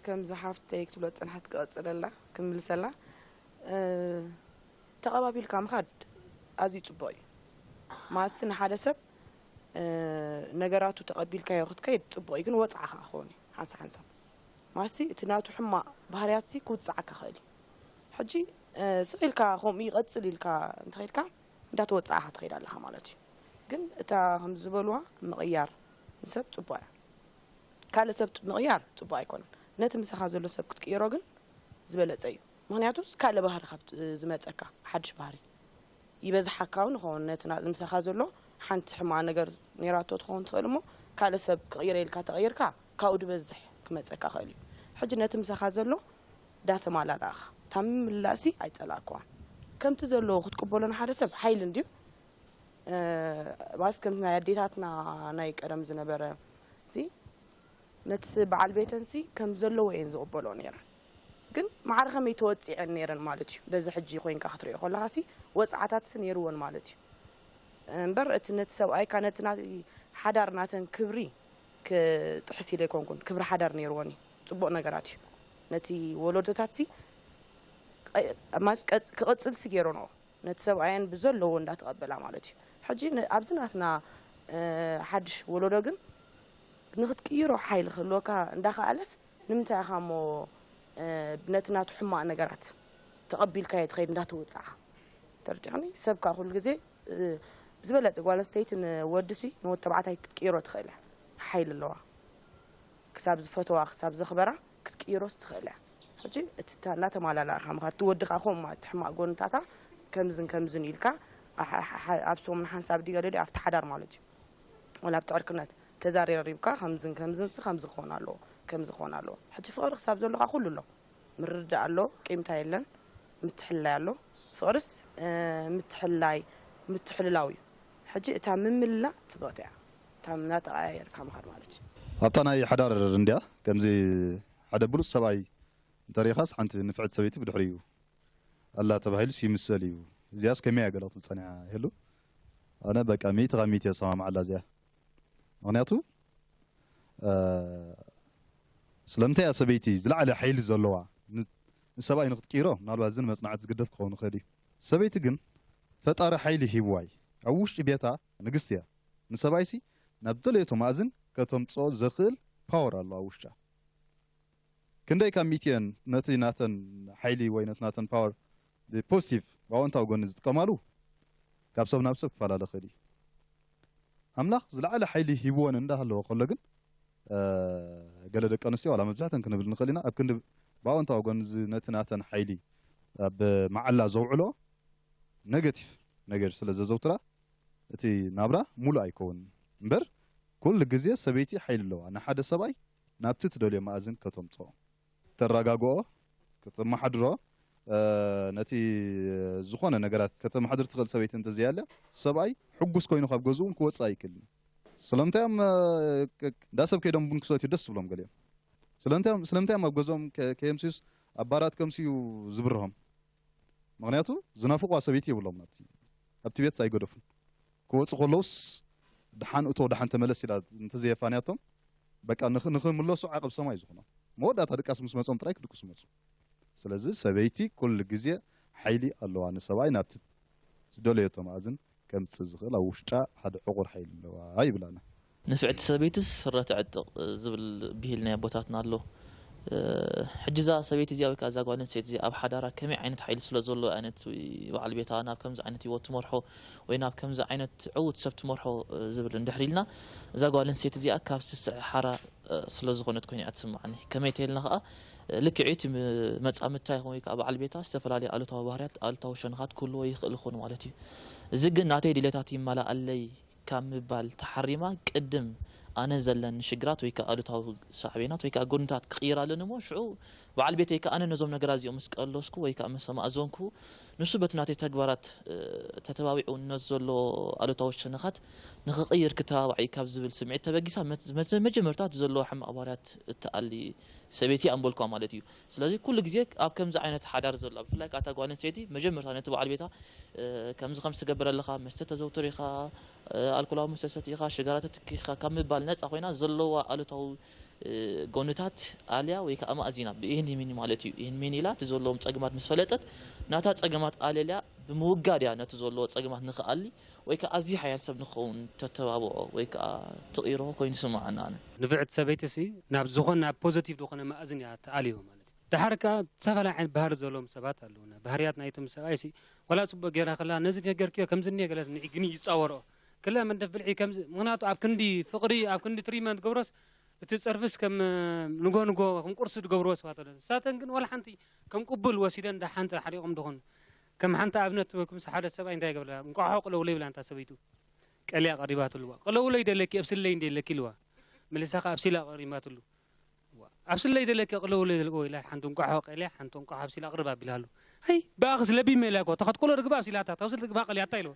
ከምዚ ሓፍተይ ክትብሎ ዝፀንሓት ክቐፅለላ ክምልሰላ ተቐባቢልካ ምኻድ ኣዝዩ ፅቡቕ እዩ ማሲ ንሓደ ሰብ ነገራቱ ተቐቢልካዮ ክትከይድ ፅቡቕ እዩ ግን ወፅዓ ከዓ ክኸውን እዩ ሓንሳ ሓንሳብ ማሲ እቲ ናቱ ሕማቕ ባህርያትሲ ክውፅዓካ ክእል እዩ ሕጂ ስቕ ኢልካ ከምኡ ይቐፅል ኢልካ እንተኸይድካ እንዳተወፃእኻ ትኸይድ ኣለኻ ማለት እዩ ግን እታ ከም ዝበልዋ ምቕያር ንሰብ ፅቡቕ እያ ካልእ ሰብ ምቕያር ፅቡቕ ኣይኮነን ነቲ ምሳኻ ዘሎ ሰብ ክትቅይሮ ግን ዝበለፀ እዩ ምክንያቱ ካልእ ባህሪ ካብ ዝመፀካ ሓድሽ ባህሪ ይበዝሓካ እውን ይኸውን ነቲ ምሳኻ ዘሎ ሓንቲ ሕማቕ ነገር ነይራቶ ትኸውን ትኽእል እሞ ካልእ ሰብ ክቕይረ ኢልካ ተቐይርካ ካብኡ ዝበዝሕ ክመፀካ ክእል እዩ ሕጂ ነቲ ምሳኻ ዘሎ ዳተማላላእኻ እታ ምምላእሲ ኣይፀላእክዋን ከምቲ ዘለዎ ክትቅበሎ ንሓደ ሰብ ሓይሊ እንድዩ ባስ ከምቲ ናይ ኣዴታትና ናይ ቀደም ዝነበረ ሲ ነቲ በዓል ቤተንሲ ከም ዘለዎ እየን ዝቕበልኦ ነይረን ግን ማዕረ ከመይ ተወፂዐን ነይረን ማለት እዩ በዚ ሕጂ ኮይንካ ክትሪኦ ከለካ ሲ ወፅዓታት ሲ ነይርወን ማለት እዩ እምበር እቲ ነቲ ሰብኣይካ ነቲ ናይ ሓዳር ናተን ክብሪ ክጥሕስ ኢለ ኣይኮንኩን ክብሪ ሓዳር ነይርወን እዩ ፅቡቕ ነገራት እዩ ነቲ ወለዶታት ሲ ክቕፅል ሲ ገይረንኦ ነቲ ሰብኣየን ብዘለዎ እንዳተቐበላ ማለት እዩ ሕጂ ኣብዚ ናትና ሓድሽ ወለዶ ግን ንክትቅይሮ ሓይሊ ክህልወካ እንዳኸኣለስ ንምንታይ ኢኻ እሞ ነቲ ናቱ ሕማቕ ነገራት ተቐቢልካዮ ትኸይድ እንዳተወፃዕኻ ተርዲኽኒ ሰብ ከዓ ኩሉ ግዜ ዝበለፀ ጓል ኣንስተይቲ ንወዲ ሲ ንወዲ ተባዕታይ ክትቅይሮ ትኽእል እያ ሓይሊ ኣለዋ ክሳብ ዝፈተዋ ክሳብ ዘኽበራ ክትቅይሮስ ትኽእል እያ ሕጂ እቲ እናተማላላእካ ምኻድ እቲ ወዲ ከዓ ከምኡ እቲ ሕማቕ ጎንታታ ከምዝን ከምዝን ኢልካ ኣብ ሰሙን ሓንሳብ ድገለሉ ኣብቲ ሓዳር ማለት እዩ ወላ ኣብቲ ዕርክነት ተዛሪርካ ከምዝን ከምዝን ሲ ከምዚ ክኾን ኣለዎ ከምዚ ክኾን ኣለዎ ሕጂ ፍቕሪ ክሳብ ዘሎ ከዓ ኩሉ ኣሎ ምርዳእ ኣሎ ቂምታ የለን ምትሕላይ ኣሎ ፍቕርስ ምትሕላይ ምትሕልላው እዩ ሕጂ እታ ምምላእ ፅብቕቲ እያ እታ እናተቐያየርካ ምኻድ ማለት እዩ ኣብታ ናይ ሓዳር እንድያ ከምዚ ሓደ ብሉፅ ሰብኣይ እንተሪኢኻስ ሓንቲ ንፍዕቲ ሰበይቲ ብድሕሪኡ ኣላ ተባሂሉስ ይምሰል እዩ እዚኣስ ከመይ እያ ገለ ክትብል ፀኒሓ ይህሉ ኣነ በቃ ሚእቲ ካብ ሚእቲ የሰማምዓላ እዚኣ ምክንያቱ ስለምንታይ እያ ሰበይቲ ዝለዓለ ሓይሊ ዘለዋ ንሰብኣይ ንክትቅይሮ ምናልባት እዚ ንመፅናዕቲ ዝግደፍ ክኸውን ይኽእል እዩ ሰበይቲ ግን ፈጣሪ ሓይሊ ሂብዋ እዩ ኣብ ውሽጢ ቤታ ንግስቲ እያ ንሰብኣይሲ ናብ ዝደለየቶ ማእዝን ከተምፅኦ ዘኽእል ፓወር ኣሎ ኣብ ውሽጣ ክንደይ ካብ ሚእቲ እየን ነቲ ናተን ሓይሊ ወይ ነቲ ናተን ፓወር ብፖዚቲቭ ብኣወንታዊ ጎኒ ዝጥቀማሉ? ካብ ሰብ ናብ ሰብ ክፈላለ ክእል እዩ። ኣምላኽ ዝለዓለ ሓይሊ ሂብወን እንዳሃለወ ከሎ ግን፣ ገለ ደቂ ኣንስትዮ ዋላ መብዛሕተን ክንብል ንኽእል ኢና፣ ኣብ ክንዲ ብኣወንታዊ ጎኒ ነቲ ናተን ሓይሊ ኣብ መዓላ ዘውዕሎ ነገቲቭ ነገር ስለ ዘዘውትራ፣ እቲ ናብራ ሙሉእ ኣይከውን። እምበር ኩሉ ግዜ ሰበይቲ ሓይሊ ኣለዋ፣ ንሓደ ሰብኣይ ናብቲ ትደልዮ መኣዝን ከተምፅኦ፣ ተረጋግኦ፣ ከተመሓድሮ፣ ነቲ ዝኾነ ነገራት ከተመሓድር ትኽእል ሰበይቲ እንተዘይኣልያ፣ ሰብኣይ ሕጉስ ኮይኑ ካብ ገዝኡ እውን ክወፅእ ኣይክእልን። ስለምንታይ እዮም እንዳ ሰብ ከይዶም ቡን ክሰትዩ ደስ ዝብሎም ገሊኦም? ስለምንታይ እዮም ኣብ ገዝኦም ከየምስዩስ ኣብ ባራት ከምስዩ ዝብርሆም? ምኽንያቱ ዝናፍቑዋ ሰበይቲ የብሎም። ኣብቲ ቤትስ ኣይገደፉን። ክወፁ ከለውስ ደሓን እቶ ደሓን ተመለስ ኢላ እንተዘየፋንያቶም፣ በቃ ንኽምለሱ ዓቐብ ሰማይ ዝኾኖም። መወዳእታ ድቃስ ምስ መፆም ጥራይ ክድቅሱ መፁ። ስለዚ ሰበይቲ ኩሉ ግዜ ሓይሊ ኣለዋ፣ ንሰብኣይ ናብቲ ዝደለየቶ መኣዝን ከምፅእ ዝኽእል ኣብ ውሽጣ ሓደ ዕቑር ሓይሊ ኣለዋ ይብል ኣነ። ንፍዕቲ ሰበይትስ ስረ ትዕጥቕ ዝብል ብሂል ናይ ኣቦታትና ኣሎ። ሕጂ እዛ ሰበይቲ እዚኣ ወይ ከዓ እዛ ጓል ኣንስተይቲ እዚኣ ኣብ ሓዳራ ከመይ ዓይነት ሓይሊ ስለ ዘሎ ዓይነት በዓል ቤታ ናብ ከምዚ ዓይነት ህይወት ትመርሖ ወይ ናብ ከምዚ ዓይነት ዕዉት ሰብ ትመርሖ ዝብል እንድሕር ኢልና እዛ ጓል ኣንስተይቲ እዚኣ ካብ ስስዐ ሓራ ስለ ዝኾነት ኮይና እያ ትስምዓኒ። ከመይ ተይልና ከዓ ልክዕ እዩ እቲ መጻምድታ ይኹን ወይ ከዓ በዓል ቤታ ዝተፈላለዩ ኣሉታዊ ባህርያት ኣሉታዊ ሸነኻት ክህልዎ ይኽእል ይኾን ማለት እዩ። እዚ ግን ናተይ ድሌታት ይመላኣለይ ካብ ምባል ተሓሪማ ቅድም ኣነ ዘለኒ ሽግራት ወይ ከዓ ኣሉታዊ ሳዕቤናት ወይ ከዓ ጎንታት ክቕይር ኣለኒ እሞ ሽዑ በዓል ቤተይ ከዓ ኣነ ነዞም ነገራት እዚኦም ምስ ቀለስኩ ወይ ከዓ ምስ ኣማእዘንኩ ንሱ በቲ ናተይ ተግባራት ተተባቢዑ ነቲ ዘሎ ኣሉታዊ ሸነኻት ንኽቕይር ክተባባዕ እዩ ካብ ዝብል ስምዒት ተበጊሳ መጀመርታ እቲ ዘለዎ ሕማቕ ባህርያት እትኣሊ ሰበይቲ እያ ምበልኳ ማለት እዩ። ስለዚ ኩሉ ግዜ ኣብ ከምዚ ዓይነት ሓዳር ዘሎ ብፍላይ ከዓ እታ ጓል ኣንስተይቲ መጀመርታ ነቲ በዓል ቤታ ከምዚ ከምዚ ትገብር ኣለኻ፣ መስተ ተዘውትር ኢኻ፣ ኣልኮላዊ መስተ ሰቲኻ፣ ሽጋራ ተትኪ ኢኻ ካብ ምባል ነፃ ኮይና ዘለዋ ኣሉታዊ ጎንታት ኣልያ ወይ ከዓ ኣማእዚና ብይህን ይህን ማለት እዩ። ይህን ሚን ኢላ እቲ ዘለዎም ፀገማት ምስ ፈለጠት ናታ ፀገማት ኣለልያ ብምውጋድ እያ ነቲ ዘለዎ ፀገማት ንክኣሊ ወይ ከዓ ኣዝዩ ሓያል ሰብ ንክኸውን ተተባብዖ ወይ ከዓ ትቕይሮ ኮይኑ ይስምዓኒ ኣነ። ንፍዕቲ ሰበይቲ ሲ ናብ ዝኾነ ናብ ፖዘቲቭ ዝኾነ መኣዝን እያ ትኣልዮ ማለት እዩ። ደሓር ከዓ ዝተፈላለዩ ዓይነት ባህሪ ዘለዎም ሰባት ኣለውና። ባህርያት ናይቶም ሰብኣይ ሲ ዋላ ፅቡቅ ገይራ ከላ ነዚ ነገርክዮ ከምዚ እኒኦ ገለ ንዒ ግን ይፃወርኦ ክላ መንደፍ ብልዒ ከምዚ ምክንያቱ ኣብ ክንዲ ፍቅሪ ኣብ ክንዲ ትሪትመንት ገብሮስ እቲ ፀርፍስ ከም ንጎ ንጎ ከም ቁርሲ ዝገብርዎ ሰባት ኣለዉ። ንሳተን ግን ዋላ ሓንቲ ከም ቅቡል ወሲደን ደሓንቲ ሓሪቆም ደኾኑ ከም ሓንቲ ኣብነት ትበኩም ሓደ ሰብኣይ እንታይ ይገብራ እንቋሖ ቅለውለ ይብላ እንታ ሰበይቱ ቀልያ ቀሪባትሉ እዋ ቅለውለ ይደለኪ ኣብስለይ እንደ ይለኪ ኢልዋ መሊሳ ከ ኣብሲላ ቀሪባትሉ እዋ ኣብስለይ ደለኪ ቅለውለ ይደለኪ ኢላ ሓንቲ እንቋሖ ቀልያ ሓንቲ እንቋሖ ኣብሲላ ቅርብ ኣቢላሉ ኣይ ብኣኽስ ለቢመ ኢላ እኮ ተኸትኮሎ ርግባ ኣብሲላታ ተውስል ርግባ ቀልያታ ኢልዋ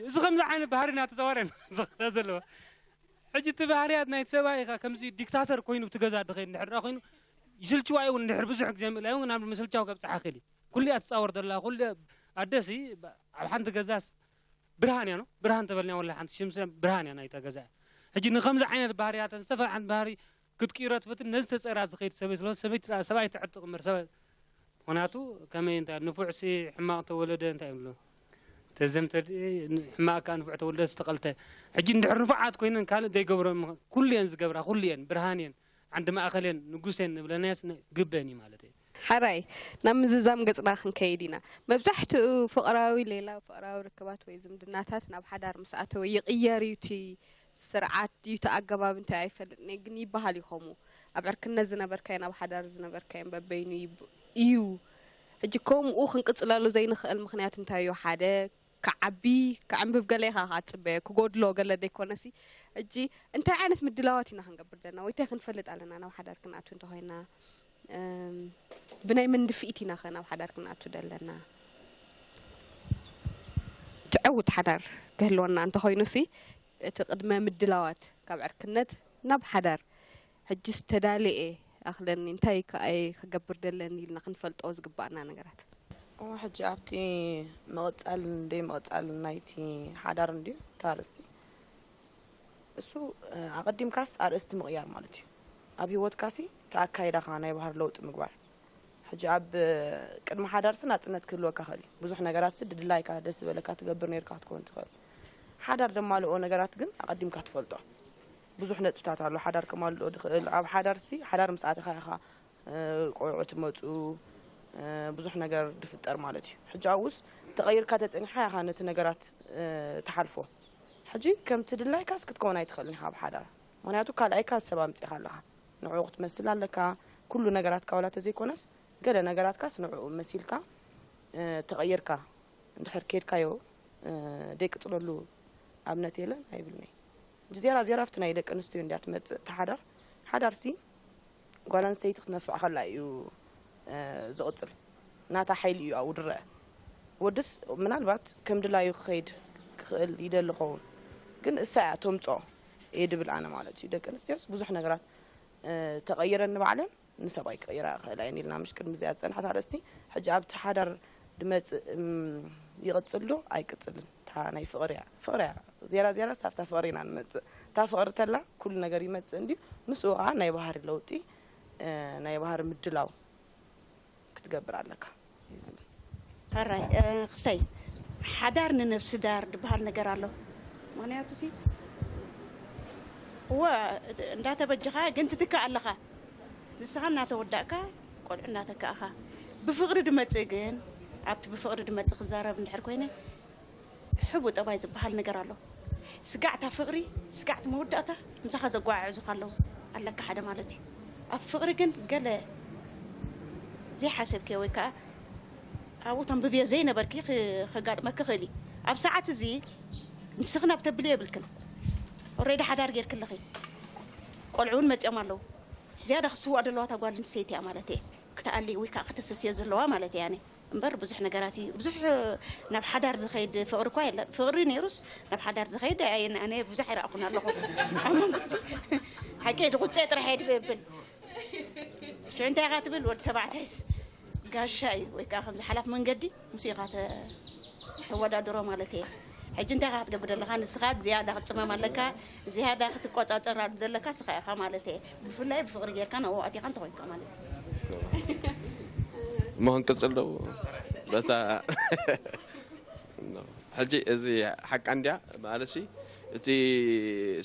እዚ ከምዚ ዓይነት ባህሪ ናተዛዋርያ ዝኽእላ ዘለዋ ሕጂ እቲ ባህርያት ናይቲ ሰብኣይ ኢኻ ከምዚ ዲክታተር ኮይኑ ብቲ ገዛ ድኸይድ እንድሕር ደኣ ኮይኑ ይስልችዋ እዩ እውን እንድሕር ብዙሕ ግዜ ምእላይ እውን ናብ ምስልቻው ከብፅሓ ክእል እዩ ኩሉ እያ ትፃወር ዘላ ኩሉ ኣደሲ ኣብ ሓንቲ ገዛስ ብርሃን እያ ነው ብርሃን ተበልና ወላ ሓንቲ ሽም ብርሃን እያ ናይታ ገዛ ሕጂ ንከምዚ ዓይነት ባህርያተን ዝተፈርዓን ባህሪ ክትቅይሮ ትፈትን ነዚ ተፀራ ዝኸይድ ሰበይ ስለ ሰበይ ሰብኣይ ትዕጥቕ እምበር ሰብኣይ ምክንያቱ ከመይ እንታይ ንፉዕ ሲ ሕማቕ ተወለደ እንታይ ይብሉ ተዘምተ ሕማቕ ካ ንፉዕ ተወልደ ዝተቐልተ ሕጂ እንድሕር ንፉዓት ኮይነን ካልእ ዘይገብሮ ኩሉ እየን ዝገብራ ኩሉ እየን ብርሃን እየን ዓንዲ ማእኸል እየን ንጉስ እየን ንብለናያስ ግበን እዩ ማለት እዩ ሓራይ ናብ ምዝዛም ገጽና ክንከይድ ኢና። መብዛሕትኡ ፍቕራዊ ሌላ ፍቕራዊ ርክባት ወይ ዝምድናታት ናብ ሓዳር ምስ ኣተወ ይቕየር እዩ እቲ ስርዓት ድዩ እቲ ኣገባብ እንታይ ኣይፈልጥን እየ ግን ይበሃል እዩ ከምኡ ኣብ ዕርክነት ዝነበርካዮን ኣብ ሓዳር ዝነበርካዮን በበይኑ እዩ ሕጂ ከምኡ ክንቅጽለሉ ዘይንኽእል ምኽንያት እንታይ እዩ ሓደ ክዓቢ ክዕንብብ ገለ ኢኻ ክትጽበዮ ክጎድሎ ገለ ዘይኮነሲ ሕጂ እንታይ ዓይነት ምድላዋት ኢና ክንገብር ዘለና ወይ እንታይ ክንፈልጥ ኣለና ናብ ሓዳር ክንኣቱ እንተኾይና ብናይ መን ድፍኢት ኢና ኸ ናብ ሓዳር ክንኣቱ ዘለና? ትዕውት ሓዳር ክህልወና እንተኾይኑሲ እቲ ቅድመ ምድላዋት ካብ ዕርክነት ናብ ሓዳር ሕጅስ ተዳልየ ኣኽለኒ እንታይ ከኣ እየ ክገብር ደለኒ ኢልና ክንፈልጦ ዝግባኣና ነገራት። እወ ሕጂ ኣብቲ ምቕጻል ደይ ምቕጻል ናይቲ ሓዳር እንድዩ እታ ኣርእስቲ። እሱ ኣቐዲምካስ ኣርእስቲ ምቕያር ማለት እዩ። ኣብ ህይወትካሲ እቲ ኣካይዳኻ ናይ ባህሪ ለውጢ ምግባር። ሕጂ ኣብ ቅድሚ ሓዳርሲ ናጽነት ክህልወካ ይኽእል እዩ። ብዙሕ ነገራትሲ ድድላይካ ደስ ዝበለካ ትገብር ነይርካ ክትከውን ትኽእል። ሓዳር ደማልኦ ነገራት ግን ኣቐዲምካ ትፈልጦ። ብዙሕ ነጥብታት ኣሎ ሓዳር ከማልኦ ዝኽእል። ኣብ ሓዳርሲ ሓዳር ምስ ኣተኻ ኢኻ እ፣ ቆልዑት መፁ፣ እ፣ ብዙሕ ነገር ድፍጠር ማለት እዩ። ሕጂ ኣብኡስ ተቐይርካ ተፀኒሕካ ኢኻ ነቲ ነገራት፣ እ፣ ትሓልፎ። ሕጂ ከምቲ ድላይካስ ክትከውን ኣይትኽእልን ኢኻ ኣብ ሓዳር። ምኽንያቱ ካልኣይካ ሰብ ኣምፂእኻ ኣለኻ። ንዕኡ ክትመስል ኣለካ። ኩሉ ነገራትካ ዋላ ተዘይኮነስ ገለ ነገራትካስ ንዕኡ መሲልካ፣ እ፣ ተቐይርካ እንድሕር ኬድካዮ፣ እ፣ ደይቅፅለሉ ኣብነት የለን ኣይብልን'የ። ዜራ ዜራ ኣብቲ ናይ ደቂ ኣንስትዮ እንድያ ትመፅእ እታ ሓዳር። ሓዳርሲ ጓል ኣንስተይቲ ክትነፍዕ ከላ እዩ፣ እ፣ ዝቕጽል። ናታ ሓይሊ እዩ ኣብኡ ዝረአ። ወድስ ምናልባት ከም ድላዩ ክኸይድ ክኽእል ይደሊ ኸውን። ግን እሳ እያ ተምጽኦ እየ ድብል ኣነ ማለት እዩ። ደቂ ኣንስትዮስ ብዙሕ ነገራት፣ እ፣ ተቐይረን ንባዕለን ንሰብኣይ ክቕይራ ይኽእላ እየን ኢልና ምሽ ቅድሚ እዚኣ ዝጸንሐት ኣርእስቲ። ሕጂ ኣብቲ ሓዳር ድመጽእ፣ እም፣ ይቕጽል ዶ ኣይቅጽልን? እታ ናይ ፍቕሪ እያ። ፍቕሪ እያ። ዜራ ዜራስ ኣብታ ፍቕሪ ኢና ንመጽእ። እታ ፍቕሪ ተላ ኩሉ ነገር ይመጽእ እንድዩ። ምስኡ ኸዓ ናይ ባህሪ ለውጢ፣ እ፣ ናይ ባህሪ ምድላው ክትገብር ኣለካ እዩ ዝብል። ሕራይ፣ እ፣ ክሰይ ሓዳር ንነብሲ ዳር ድበሃል ነገር ኣሎ። ምኽንያቱ ሲ እወ እንዳተበጀኻ ግን ትትካእ ኣለኻ። ንስኻ እናተወዳእካ ቆልዑ እናተካእኻ። ብፍቕሪ ድመጽእ ግን ኣብቲ ብፍቕሪ ድመጽእ ክዛረብ እንድሕር ኮይነ ሕቡእ ጠባይ ዝበሃል ነገር ኣሎ። ስጋዕታ ፍቕሪ፣ ስጋዕቲ መወዳእታ ምሳኻ ዘጓዓዕዙኻ ኣለዉ ኣለካ ሓደ ማለት እዩ። ኣብ ፍቕሪ ግን ገለ ዘይሓሰብክዮ ወይ ከዓ ኣብኡ ተንብብዮ ዘይነበርኪ ክ-፣ ከጋጥመኪ ይኽእል እዩ። ኣብ ሰዓት እዚ ንስኽን ኣብ ተብልዮ የብልክን። ኦሬዲ ሓዳር ጌርኪ ኣለኺ። ቆልዑ እውን መፂኦም ኣለዉ። ዝያዳ ክስዋእ ዘለዋ እታ ጓል ኣንስተይቲ እያ ማለት እየ። ክትኣሊ ወይ ከዓ ከተሰስዮ ዘለዋ ማለት እየ ኣነ። እምበር ብዙሕ ነገራት እዩ። ብዙሕ ናብ ሓዳር ዝኸይድ ፍቕሪ እኳ የለን። ፍቕሪ ነይሩስ ናብ ሓዳር ዝኸይድ ኣየ-፣ ኣነ ብዙሕ ኣይረኣኹን ኣለኹ። ኣብ መንጎ እቲ ሓቂ ድቁፀ ጥራሕ እየ ድብል። ሽዑ እንታይ ኢኻ ትብል? ወዲ ተባዕታይስ ጋሻ እዩ ወይ ከዓ ከምዚ ሓላፍ መንገዲ ምስ ኢኻ ተ-፣ ተወዳድሮ ማለት እየ። ሕጂ እንታይ ኢኻ ክትገብር ዘለኻ? ንስኻ ዝያዳ ክትፅመም ኣለካ፣ ዝያዳ ክትቆፃፀር ዘለካ ስኻ ኢኻ ማለት እየ። ብፍላይ ብፍቕሪ ጌርካ ናብኡ ኣቲኻ እንተኾይንካ ማለት እዩ። እሞ ክንቅፅል ዶ? በታ ሕጂ እዚ ሓቃ እንድያ ማለትሲ እቲ